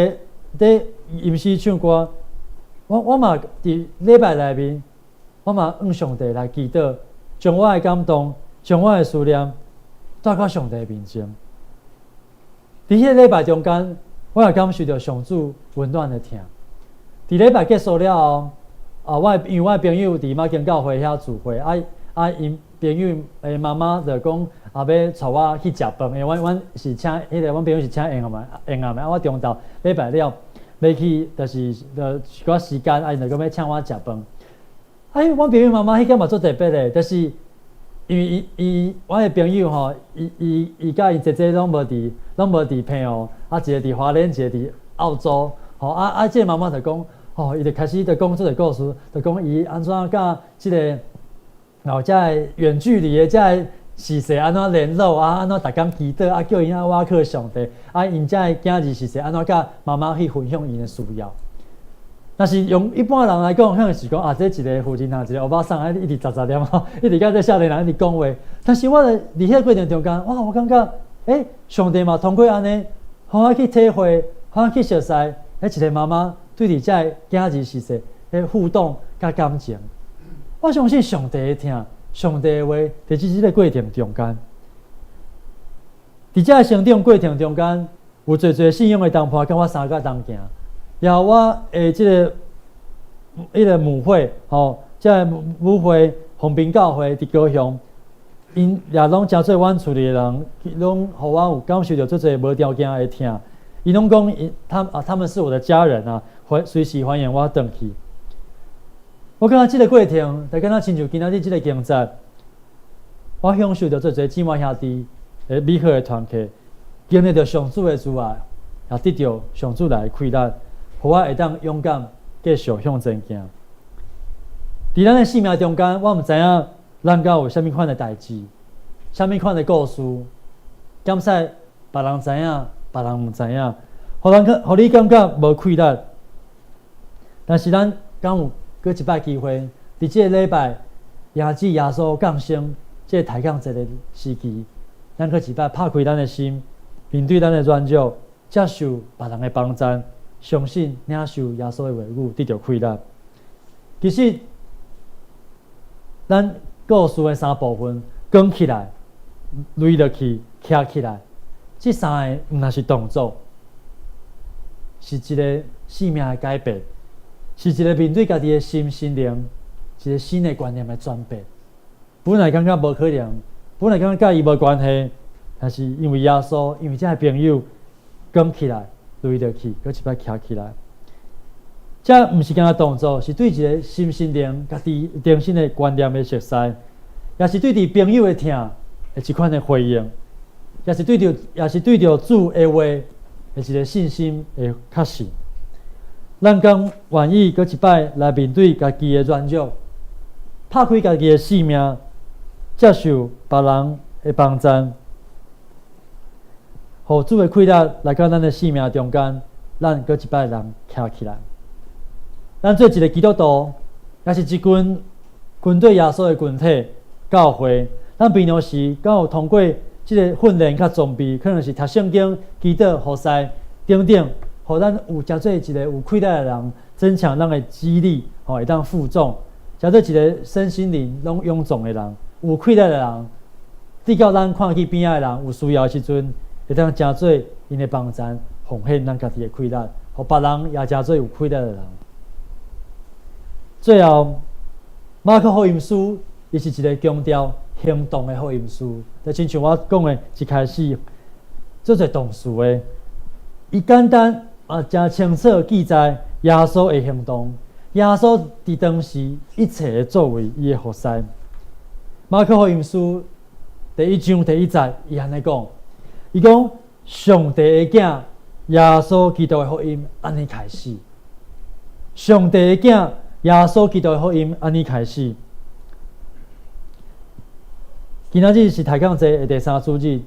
佇吟詩唱歌，我嘛佇禮拜內面，我嘛向上帝來祈禱，將我的感動，將我的思念帶到上帝面前。佇彼個禮拜中間，我也感受著上主溫暖的疼。佇禮拜結束了後，啊，因為我的朋友佇馬偕教會遐聚會，啊啊，𪜶朋友的媽媽就講啊，欲帶我去食飯，因為阮是請彼個阮朋友是請宴嘛，宴嘛，啊，我中晝禮拜了欲去，就是就一寡時間，啊，𪜶就講欲請我食飯。啊，阮朋友媽媽彼工嘛足特別的，就是因為伊伊阮的朋友吼，伊伊伊佮𪜶姐姐攏無佇澎湖，啊，一个佇花蓮，一个佇澳洲，吼啊啊，這個媽媽就講，吼，伊就開始就講這個故事，就講伊按怎佮這個哦，這个遠距離的這个時勢按怎聯絡啊，按怎逐工祈禱啊，叫𪜶倚靠上帝啊，𪜶這个囝兒時勢按怎佮媽媽去分享𪜶的需要。若是用一般人來講，可能是講啊，這一个婦人啊，一个歐巴桑啊，一直雜雜念吼，一直佮這少年人一直講話。但是我佇彼個過程中間，哇，我感覺，欸，上帝嘛通過按呢，予我去體會，予我去熟似，彼一个媽媽對佇這个囝兒時勢的互動佮感情。我相信上帝的疼，上帝的話，佇這個過程中間，佇這个成長過程中間，有濟濟信仰的同伴佮我相佮同行。然後我的這个彼个母會，吼，這个母會豐濱教會佇高雄，𪜶也攏誠做阮厝裡的人，攏予我有感受著足濟無條件的疼。𪜶攏講，𪜶他啊，他們是我的家人啊，歡隨時歡迎我轉去。我感覺這個過程，就敢若親像今仔日這个經節，我享受著足濟姊妹兄弟的美好的團契，經歷著上主的慈愛，也得著上主來的氣力，予我會當勇敢繼續向前行。佇咱的生命中間，我毋知影咱敢有啥物款的代誌，啥物款的故事，敢使別人知影，別人毋知影，予人去，予你感覺無氣力。但是咱敢有閣一擺機會，佇這个禮拜，迎接耶穌降生這個抬槓節的時期，咱閣一擺拍開咱的心，面對咱的軟弱，接受別人的幫贊，相信領受耶穌的話語，得著氣力。其實，咱故事的三部分，扛起來、擂落去、徛起來，這三个毋但是動作，是一个生命的改變，是一个面對家己的心心靈，一个新的觀念的轉變。本來感覺無可能，本來感覺佮伊無關係，但是因為耶穌，因為這个朋友，扛起來、擂落去，閣一擺徛起來。這毋是干焦動作，是對一个心心靈、家己重新的觀念的熟似，也是對佇朋友的疼的一款的回應，也是對著主的話的一个信心的確信。咱敢願意閣一擺來面對家己的軟弱，拍開家己的生命，接受別人的幫贊，予主的氣力來到咱的生命中間，咱閣一擺人徛起來。咱做一个基督徒，也是一群跟隨耶穌的群體教會。咱平常時敢有通過這个訓練佮裝備，可能是讀聖經、祈禱、服侍等等，予咱有成做一个有氣力的人，增強咱的肌力，吼會當負重，成做一个身心靈攏勇壯的人，有氣力的人，直到咱看見邊仔的人有需要的時陣，會當成做𪜶的幫贊，奉獻咱家己的氣力，予別人也成做有氣力的人。最後，馬可福音書伊是一个強調行動的福音書。就親像我講的，一開始做濟動詞的，伊簡單啊，誠清楚記載耶穌的行動，耶穌佇當時一切的作為，伊的服侍。馬可福音書第一章第一節，伊按呢講，伊講上帝的囝耶穌基督的福音按呢開始。上帝的囝耶穌基督的福音按呢開始。今仔日是抬槓節的第三主日，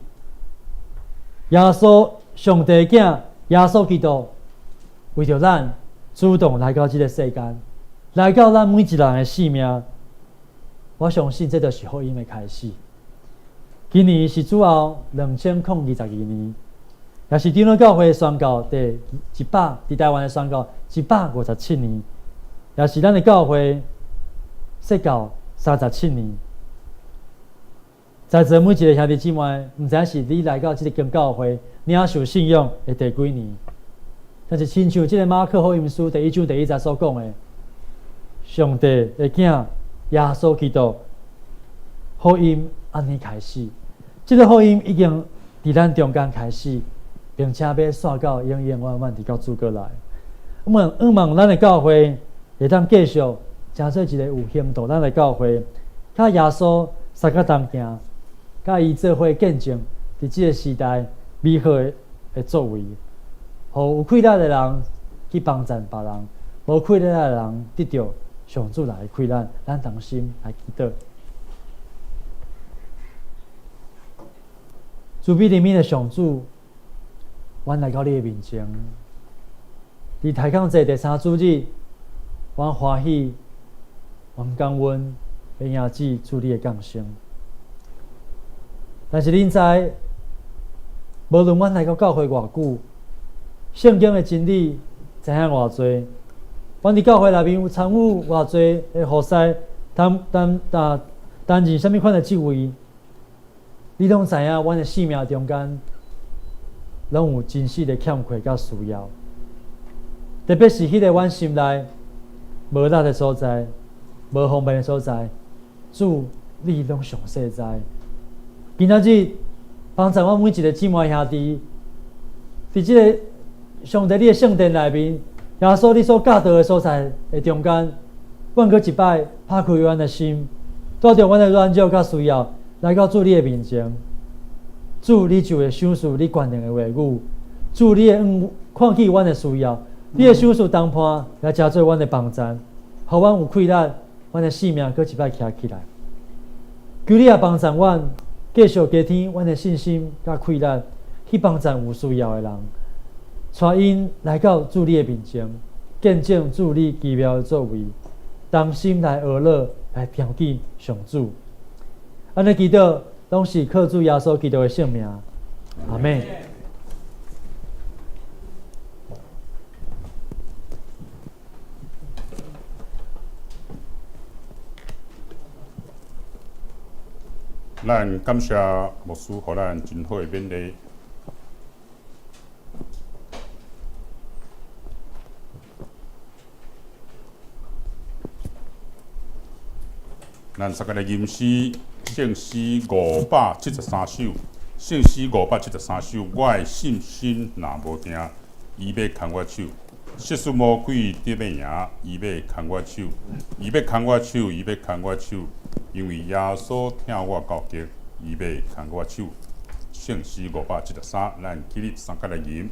耶穌上帝的囝耶穌基督為著咱主動來到這个世間，來到咱每一個人的生命。我相信這就是福音的開始。今年是主後2022年，也是長老教會宣教第一百，佇台灣的宣教157年，也是咱的教會設教37年。在座每一个兄弟姊妹，毋知影是你來到這个間教會領受信仰的第幾年，但是親像這个馬可福音書第一章第一節所講的，上帝的囝耶穌基督福音按呢開始，這个福音已經佇咱中間開始，並且欲紲到永永遠遠佇到主閣來。我們向望咱的教會會當繼續成做一个有行動咱的教會，佮耶穌相佮同行。佮伊做伙見證，佇這个時代美好的作為，予有氣力的人去幫贊別人，無氣力的人得著上主來的氣力，咱同心來祈禱。慈悲憐憫的上主，阮來到你的面前，佇抬槓節第三主日，阮歡喜，阮感恩，欲迎接主你的降生。但是恁知，無論阮來到教會偌久，聖經的真理知影偌濟，阮佇教會內面有參與偌濟的服侍，擔擔擔擔任啥物款的職位，你攏知影，阮的生命中間攏有真實的欠缺佮需要，特別是彼个阮心內無力的所在，無方便的所在，主你攏詳細知。今仔日幫助阮每一个姊妹兄弟，佇這个上帝你的聖殿內面，耶穌你所教導的所在的中間，阮閣一擺拍開阮的心，帶著阮的軟弱佮需要，來到主你的面前。主，你就會賞賜你權能的話語，主，你會看見阮的需要，你會賞賜同伴來成做阮的幫贊，予阮有氣力，阮的生命閣一擺徛起來。求你也幫贊阮。繼續加添阮的信心佮氣力，去幫贊有需要的人，帶𪜶來到主你的面前，見證主你奇妙的作為，同心來學樂，來朝見上主。按呢祈禱，攏是靠主耶穌基督的聖名。阿們。咱感謝牧師，予咱真好的勉勵。咱三個來吟詩，聖詩573首，聖詩573首，我的信心若無定，伊欲牽我手；世事魔鬼得欲贏，伊欲牽我手，伊欲牽我手，伊欲牽我手。因為耶穌疼我到極，伊欲牽我手。聖詩573，咱起立三個來吟。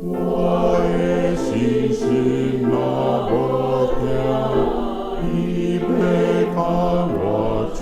我的信心若無定，伊欲牽我手。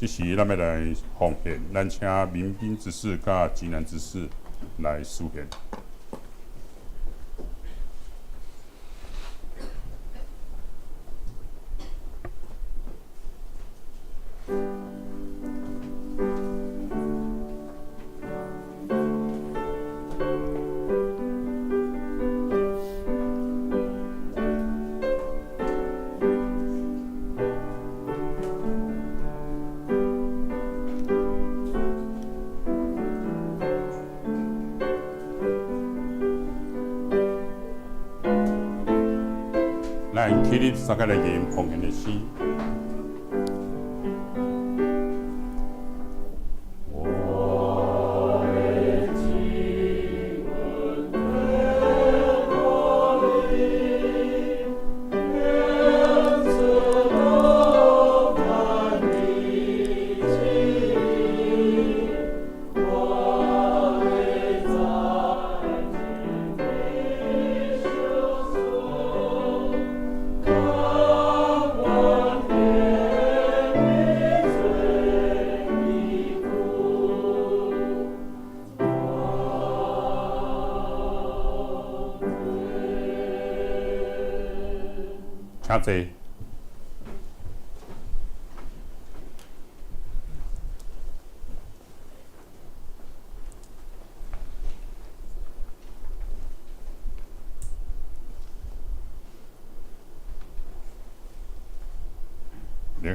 這時咱欲來奉獻，咱請民兵執事佮濟南執事來司獻。咱起立，三个來吟奉獻的詩。請坐。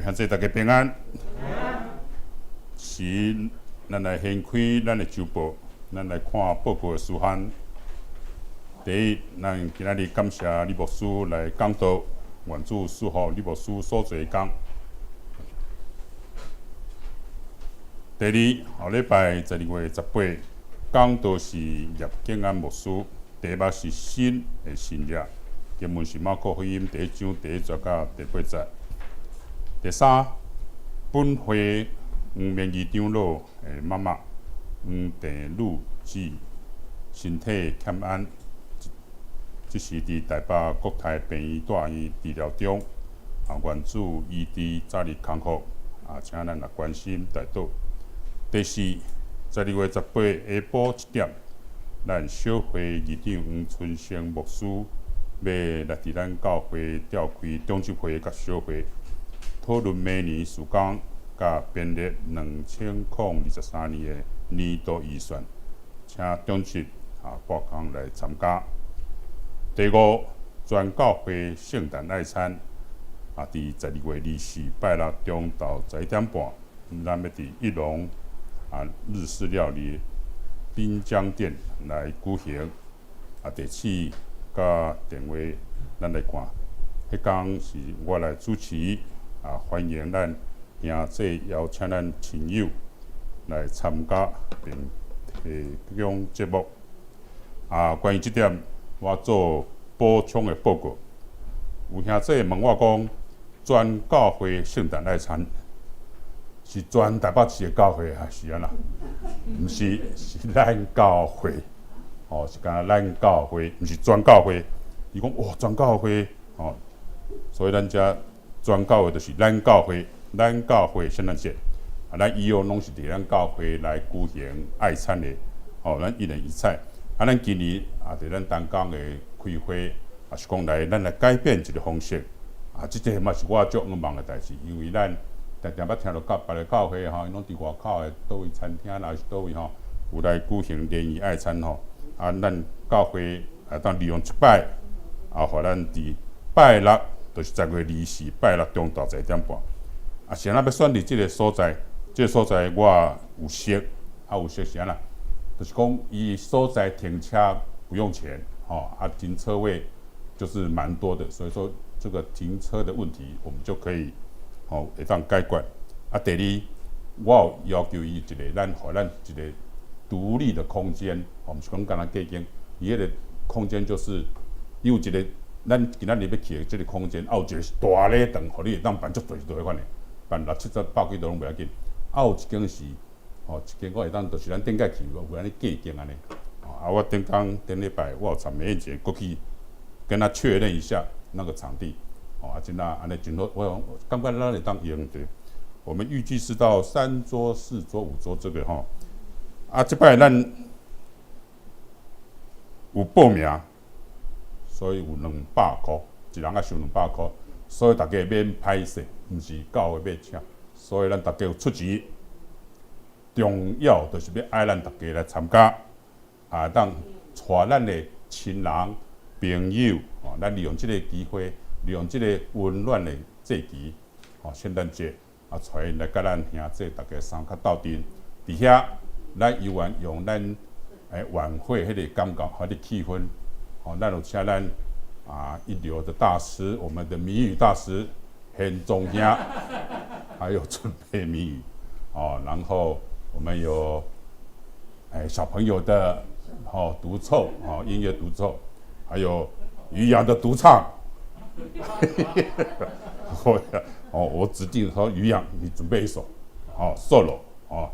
兄弟大家平安。是，咱來掀開咱的週報，咱來看報告的事項。第一，咱今仔日感謝李牧師來講道，願主賜福李牧師所做的工。第二，後禮拜12月18，講道是葉景安牧師，題目是新的新約，經文是馬可福音第一章第一節到第八節。第三，本會黃明儀長老的媽媽黃鄭女士身體欠安，這時佇台北國泰病院住院治療中，啊，願主醫治早日康復，啊，請咱來關心代禱。第四，12月18下晡1點，咱小會議長黃春生牧師欲來佇咱教會召開長執會佮小會，討論明年事工佮編列2023年的年度預算，請長執啊撥空來參加。第五，全教會聖誕愛餐啊，佇12月24拜六中晝11點半，咱欲佇一龍啊日式料理濱江店來舉行。啊，地址佮電話咱來看，彼工是我來主持，啊，歡迎咱兄弟邀請咱親友來參加並提供節目。啊，關於這點，我做補充的報告。有兄弟問我講，全教會聖誕愛餐是全台北市的教會還是按怎？毋是，是咱教會，哦，是干焦咱教會，毋是全教會。伊講哇，全教會，哦，所以咱遮全教會就是咱教會，咱教會聖誕節，啊，咱以後攏是佇咱教會來舉行愛餐的，哦，咱一人一菜。啊，咱今年啊，佇咱同工的開會，也是講來，咱來改變一个方式。啊，這个嘛是我足向望的代誌，因為咱定定捌聽著教別个教會吼，𪜶攏佇外口的佗位餐廳啦，抑是佗位吼，有來舉行聯誼愛餐吼。啊，咱教會會當利用一擺，啊，予咱佇拜六，就是12月24拜六中晝11點半。啊，是按怎欲選佇這个所在？這个所在我有熟，啊有熟是按怎？就是講，伊所在停車不用錢，吼，啊，停車位就是蠻多的，所以說這個停車的問題，我們就可以，吼，會當解決。啊，第二，我有要求伊一个，咱予咱一个獨立的空間，吼，毋是講干焦隔間，伊彼个空間就是，伊有一个，咱今仔日欲去的這个空間，啊，有一个是大禮堂，予你會當辦足濟桌款的，辦六七十百幾桌攏袂要緊。啊，有一間是。吼，一間我會當，就是咱頂擺去有按呢隔間按呢。啊，我頂工頂禮拜我有參美燕過去跟他確認一下那個場地。吼，啊，真啊按呢真好，我講感覺咱會當用著。我們預計是到三桌、四桌、五桌這個吼。啊，這擺咱有報名，所以有兩百箍，一人愛收兩百箍，所以大家免歹勢，毋是教會欲請，所以咱大家有出錢。重要就是欲愛咱大家來參加，啊，當帶咱的親人、朋友，哦，咱利用這個機會，利用這個溫暖的節期，哦，聖誕節，啊，帶𪜶來佮咱兄弟大家相較鬥陣，佇遐，咱猶原用咱晚會彼个感覺，彼个氣氛，哦，咱有請咱一流的大師，我們的謎語大師現宗兄，還有準備謎語，哦，然後我們有小朋友的哦獨奏，哦音樂獨奏，還有漁陽的獨唱，哦，我指定說漁陽，你準備一首，哦，solo，哦。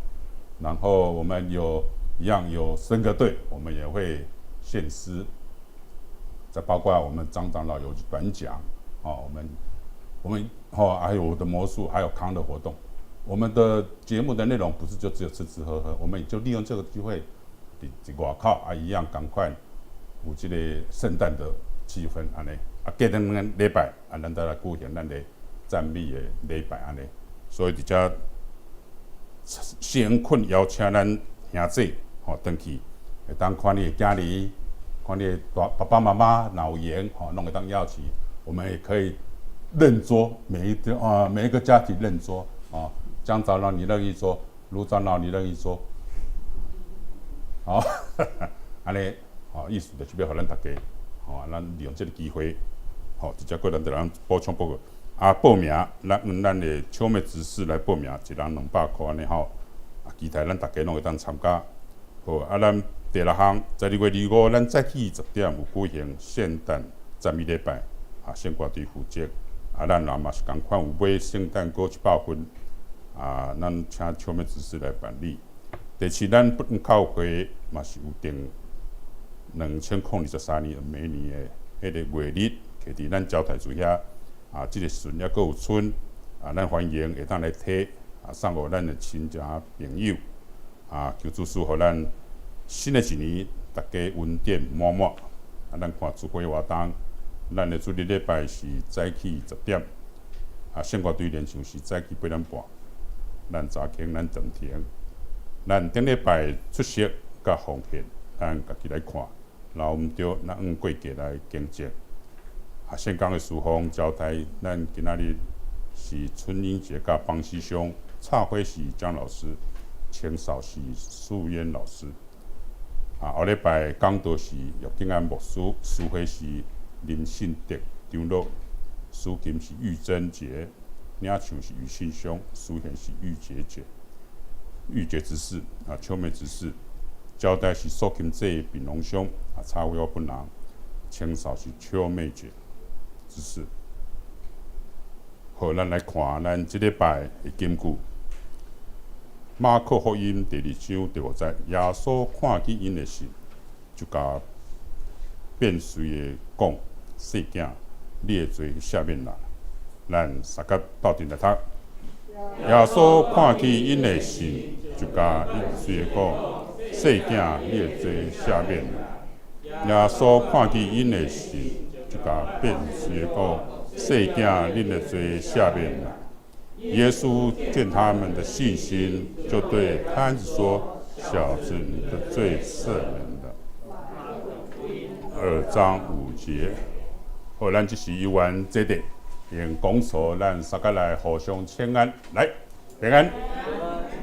然後我們有一樣有聖歌隊，我們也會獻詩，再包括我們張長老有短講，哦，我們哦還有我的魔術，還有康樂活動。我們的節目的內容不是就只有吃吃喝喝，我們也就利用這個機會，佇外口啊一樣仝款有這個聖誕的氣氛按呢，啊隔兩個禮拜啊，咱再來舉行咱的讚美的禮拜按呢，所以佇遮誠懇邀請咱兄弟吼轉去，會當看你的囝兒，看你的大爸爸媽媽若有閒吼，攏會當邀請。我們也可以認桌，每一個啊每一個家庭認桌啊。江長老你認一桌，盧長老你認一桌，好，按呢，好意思就是欲予咱大家，吼，咱利用這個機會，吼，直接過咱就人補充報告。啊，報名，咱用咱的秋妹執事來報名，一人兩百箍按呢吼。啊，期待咱大家攏會當參加。好，啊，咱第六項，12月25，咱早起10點有舉行聖誕讚美禮拜，啊，聖歌隊負責。啊，咱人嘛是仝款有買聖誕果100份，啊，咱請秋妹執事來辦理。第七，咱本教會嘛是有定2023年每年的彼个月曆，徛佇咱招待處遐。啊，這個時陣猶閣有剩，啊，咱歡迎會當來提，啊，送予咱的親戚朋友，啊，求主賜予咱新的一年，大家恩典滿滿。啊，咱看聚會活動，咱的主日禮拜是早起10點，啊，聖歌隊練唱是早起8點半，咱早起咱暫停，咱頂禮拜出席佮奉獻，咱家己來看，若有毋對，咱按過節來更正。啊，聖工的事奉交代，咱今仔日是春英姐佮邦師兄，插花是江老師，清掃是素嫣老師。啊，後禮拜講道是葉景安牧師，司會是林信德長老，司琴是玉珍姐，領唱是雨信兄，司獻是玉姐姐，玉姐執事啊，秋妹執事，交代是蘇琴姐秉龍兄，啊，插花我本人，清掃是秋妹姐。執事，好，咱來看咱這禮拜的金句。馬可福音第二章第五節，耶穌看見𪜶的信，就共變隨的講：細囝，你的罪赦免啦。咱三甲鬥陣來讀。耶穌看見𪜶的信，就共變隨的講：細囝，你的罪赦免啦。耶穌看見𪜶的信，就共變隨的講：細囝，恁的罪赦免啦。耶穌見他們的信心，就對癱子說：小子，你的罪赦免了。二章五節。好，咱這時猶原坐佇，用講座，咱三個來互相請安，來，平安，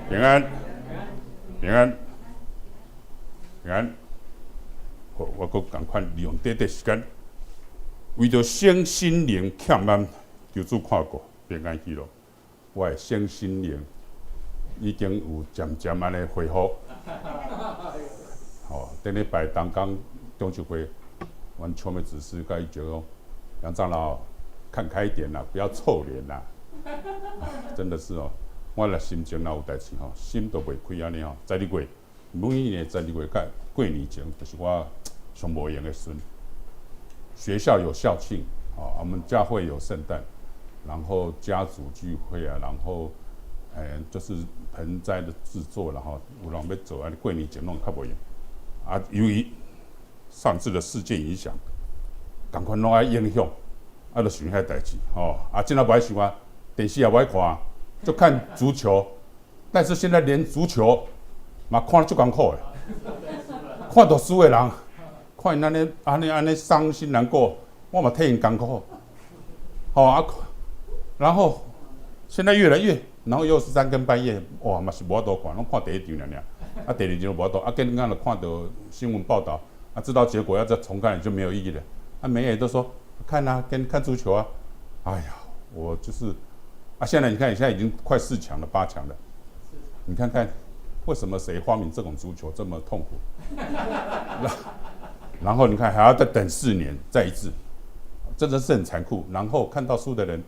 平安，平安，平安。好，我閣仝款利用短短時間，為著身心靈欠滿，求主看顧，平安喜樂。我的身心靈已經有漸漸按呢恢復。吼，頂禮拜東港中秋會，阮秋妹執事共伊講，楊長老看開一點啦，不要臭臉啦。真的是哦，我若心情若有代誌吼，心都袂開按呢吼。十二月，每一年十二月佮過年前，就是我上無閒的時陣。學校有校慶，啊，我們教會有聖誕，然後家族聚會啊，然後欸，就是盆栽的製作啦吼，有人欲做按呢，過年前攏較無閒。啊，由於上次的事件影響，仝款攏愛影響，啊，就想遐代誌吼。啊，這若無愛想啊，電視也無愛看，就看足球。但是現在連足球嘛看得足艱苦的，看著輸的人，看𪜶按呢按呢按呢傷心難過，我嘛替𪜶艱苦。吼啊，然後現在越來越，然後又是三更半夜，哇，嘛是無法度看，攏看第一場爾爾。啊，第二場無法度，啊，見咱就看著新聞報導，啊，知道結果要再重看也就沒有意義了。啊，每日都說看啊，跟看足球啊，哎呀，我就是，啊，現在你看，現在已經快四強了，八強了，你看看為什麼誰發明這種足球這麼痛苦？然後你看還要再等4年再一次，真的是很殘酷。然後看到輸的人，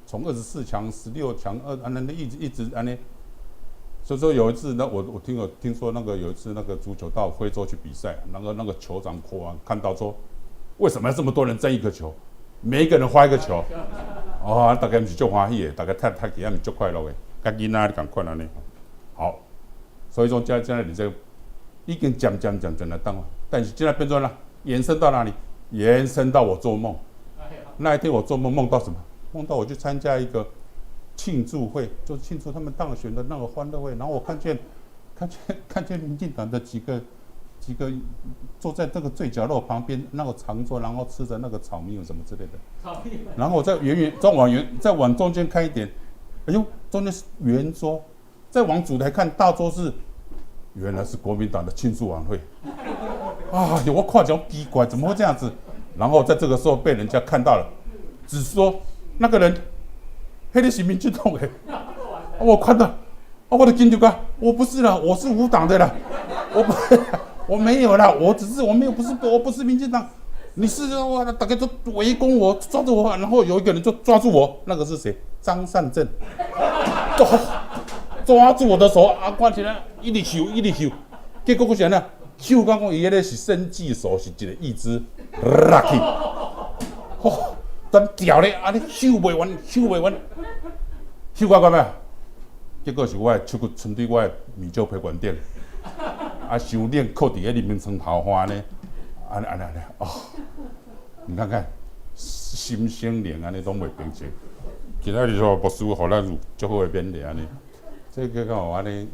從24強、16強，二啊那那一直一直按呢。所以說有一次，那我聽說那個有一次那個足球到非洲去比賽，那個酋長國王看到說，為什麼要這麼多人爭一個球？每一個人發一個球，哦，大家毋是足歡喜的，大家踢踢起來毋是足快樂的，佮囡仔仝款按呢。好，所以說這你這已經漸漸漸漸來當，但是現在變做了延伸到哪裡？延伸到我做夢。那一天我做夢夢到什麼？夢到我去參加一個慶祝會，就慶祝他們當選的那個歡樂會。然後我看見民進黨的幾個坐在這個最角落旁邊那個長桌，然後吃着那個炒米什麼之類的。炒米。然後我再遠遠再往遠再往中間看一點，哎呦，中間是圓桌，再往主台看大桌是，原來是國民黨的慶祝晚會。啊，我看著奇怪，怎麼會這樣子？然後在這個時候被人家看到了，只說那個人，彼個是民進黨的，我看到，我就緊張甲，我不是啦，我是無黨的啦，我不，我沒有啦，我只是我沒有不是我不是民進黨，你是哇，大家都圍攻我，抓住我，然後有一個人就抓住我，那個是誰？張善政，抓住我的手啊，關起來，一直揪一直揪，結果閣是按怎？手感講伊彼個是生技手，是一個義肢，落去，吼，等掉咧，按呢揪袂完，揪袂完，揪到到尾，結果是我的手骨伸佇我的面罩皮管頂，啊，傷冷，靠佇彼裡面床頭花呢，按呢按呢按呢，哦，你看看，心生靈按呢攏袂平靜。今仔日說牧師予咱有足好的勉勵按呢，這個講按呢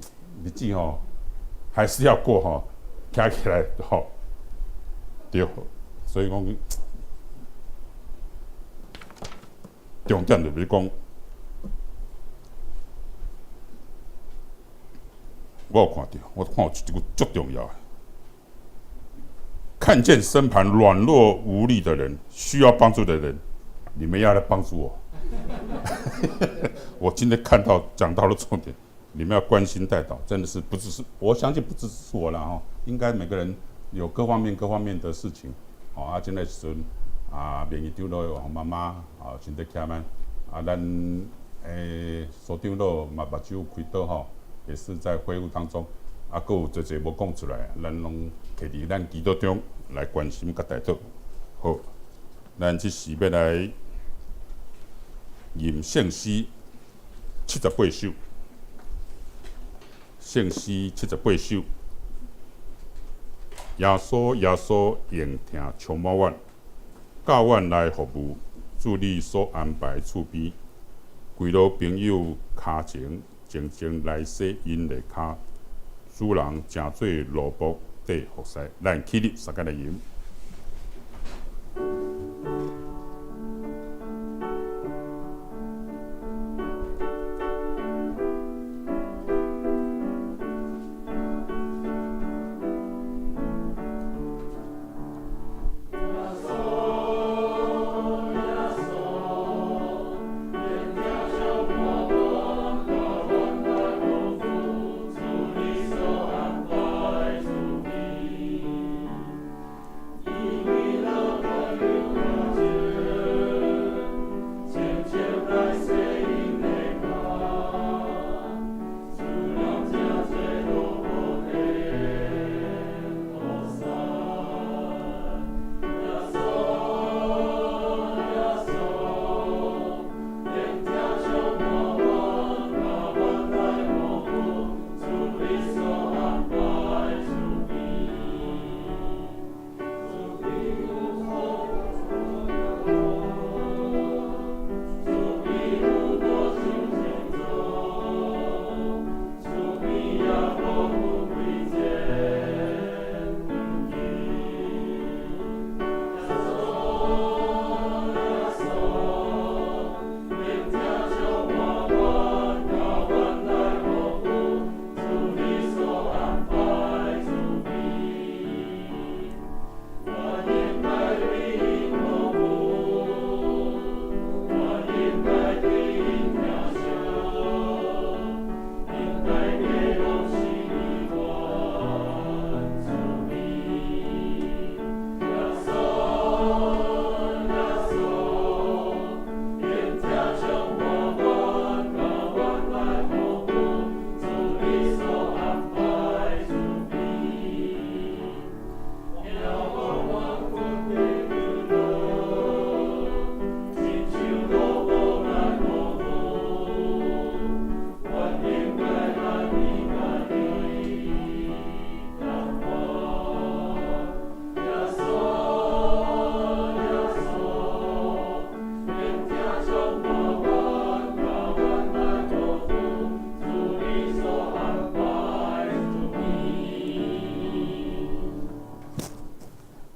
日子吼，還是要過吼。徛起來吼，對，所以講重點就是講，我有看著，我看有一句足重要的，看見身旁軟弱無力的人，需要幫助的人，你們要來幫助我。我今天看到講到了重點，你們要關心代禱，真的是不只是我相信不只是我了哈。應該每個人有各方面各方面的事情，吼啊，這個時陣啊，名譽長老黃媽媽啊，身體欠慢啊，咱蘇長老嘛目睭開刀吼，也是在恢復當中，啊，閣有濟濟無講出來，咱攏摕佇咱祈禱中來關心佮代禱。好，咱這時欲來吟聖詩七十八首，聖詩七十八首。耶穌，耶穌，榮疼充滿阮，教阮來服務，主你所安排厝邊，規路朋友跤前，靜靜來洗𪜶的跤，使人成做奴僕綴服侍，咱起立，相共來吟。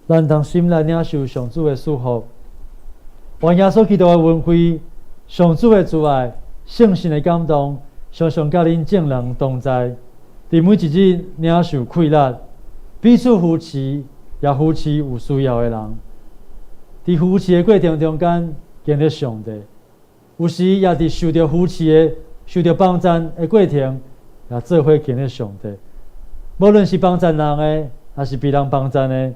咱同心來領受上主的祝福。願耶穌基督的恩惠、上主的慈愛、聖神的感動，常常佮恁眾人同在。佇每一日領受氣力，彼此扶持，也扶持有需要的人。佇扶持的過程中間，經歷上帝。有時也佇受著扶持的、受著幫贊的過程，也做伙經歷上帝。無論是幫贊人的，抑是被人幫贊的，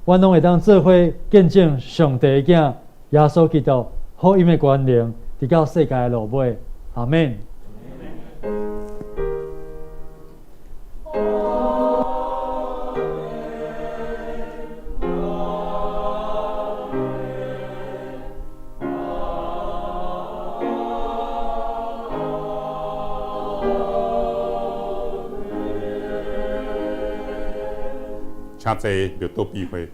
阮攏會當做伙見證上帝的囝耶穌基督福音的權能，直到世界的落尾。阿們。請坐，就倒閉會。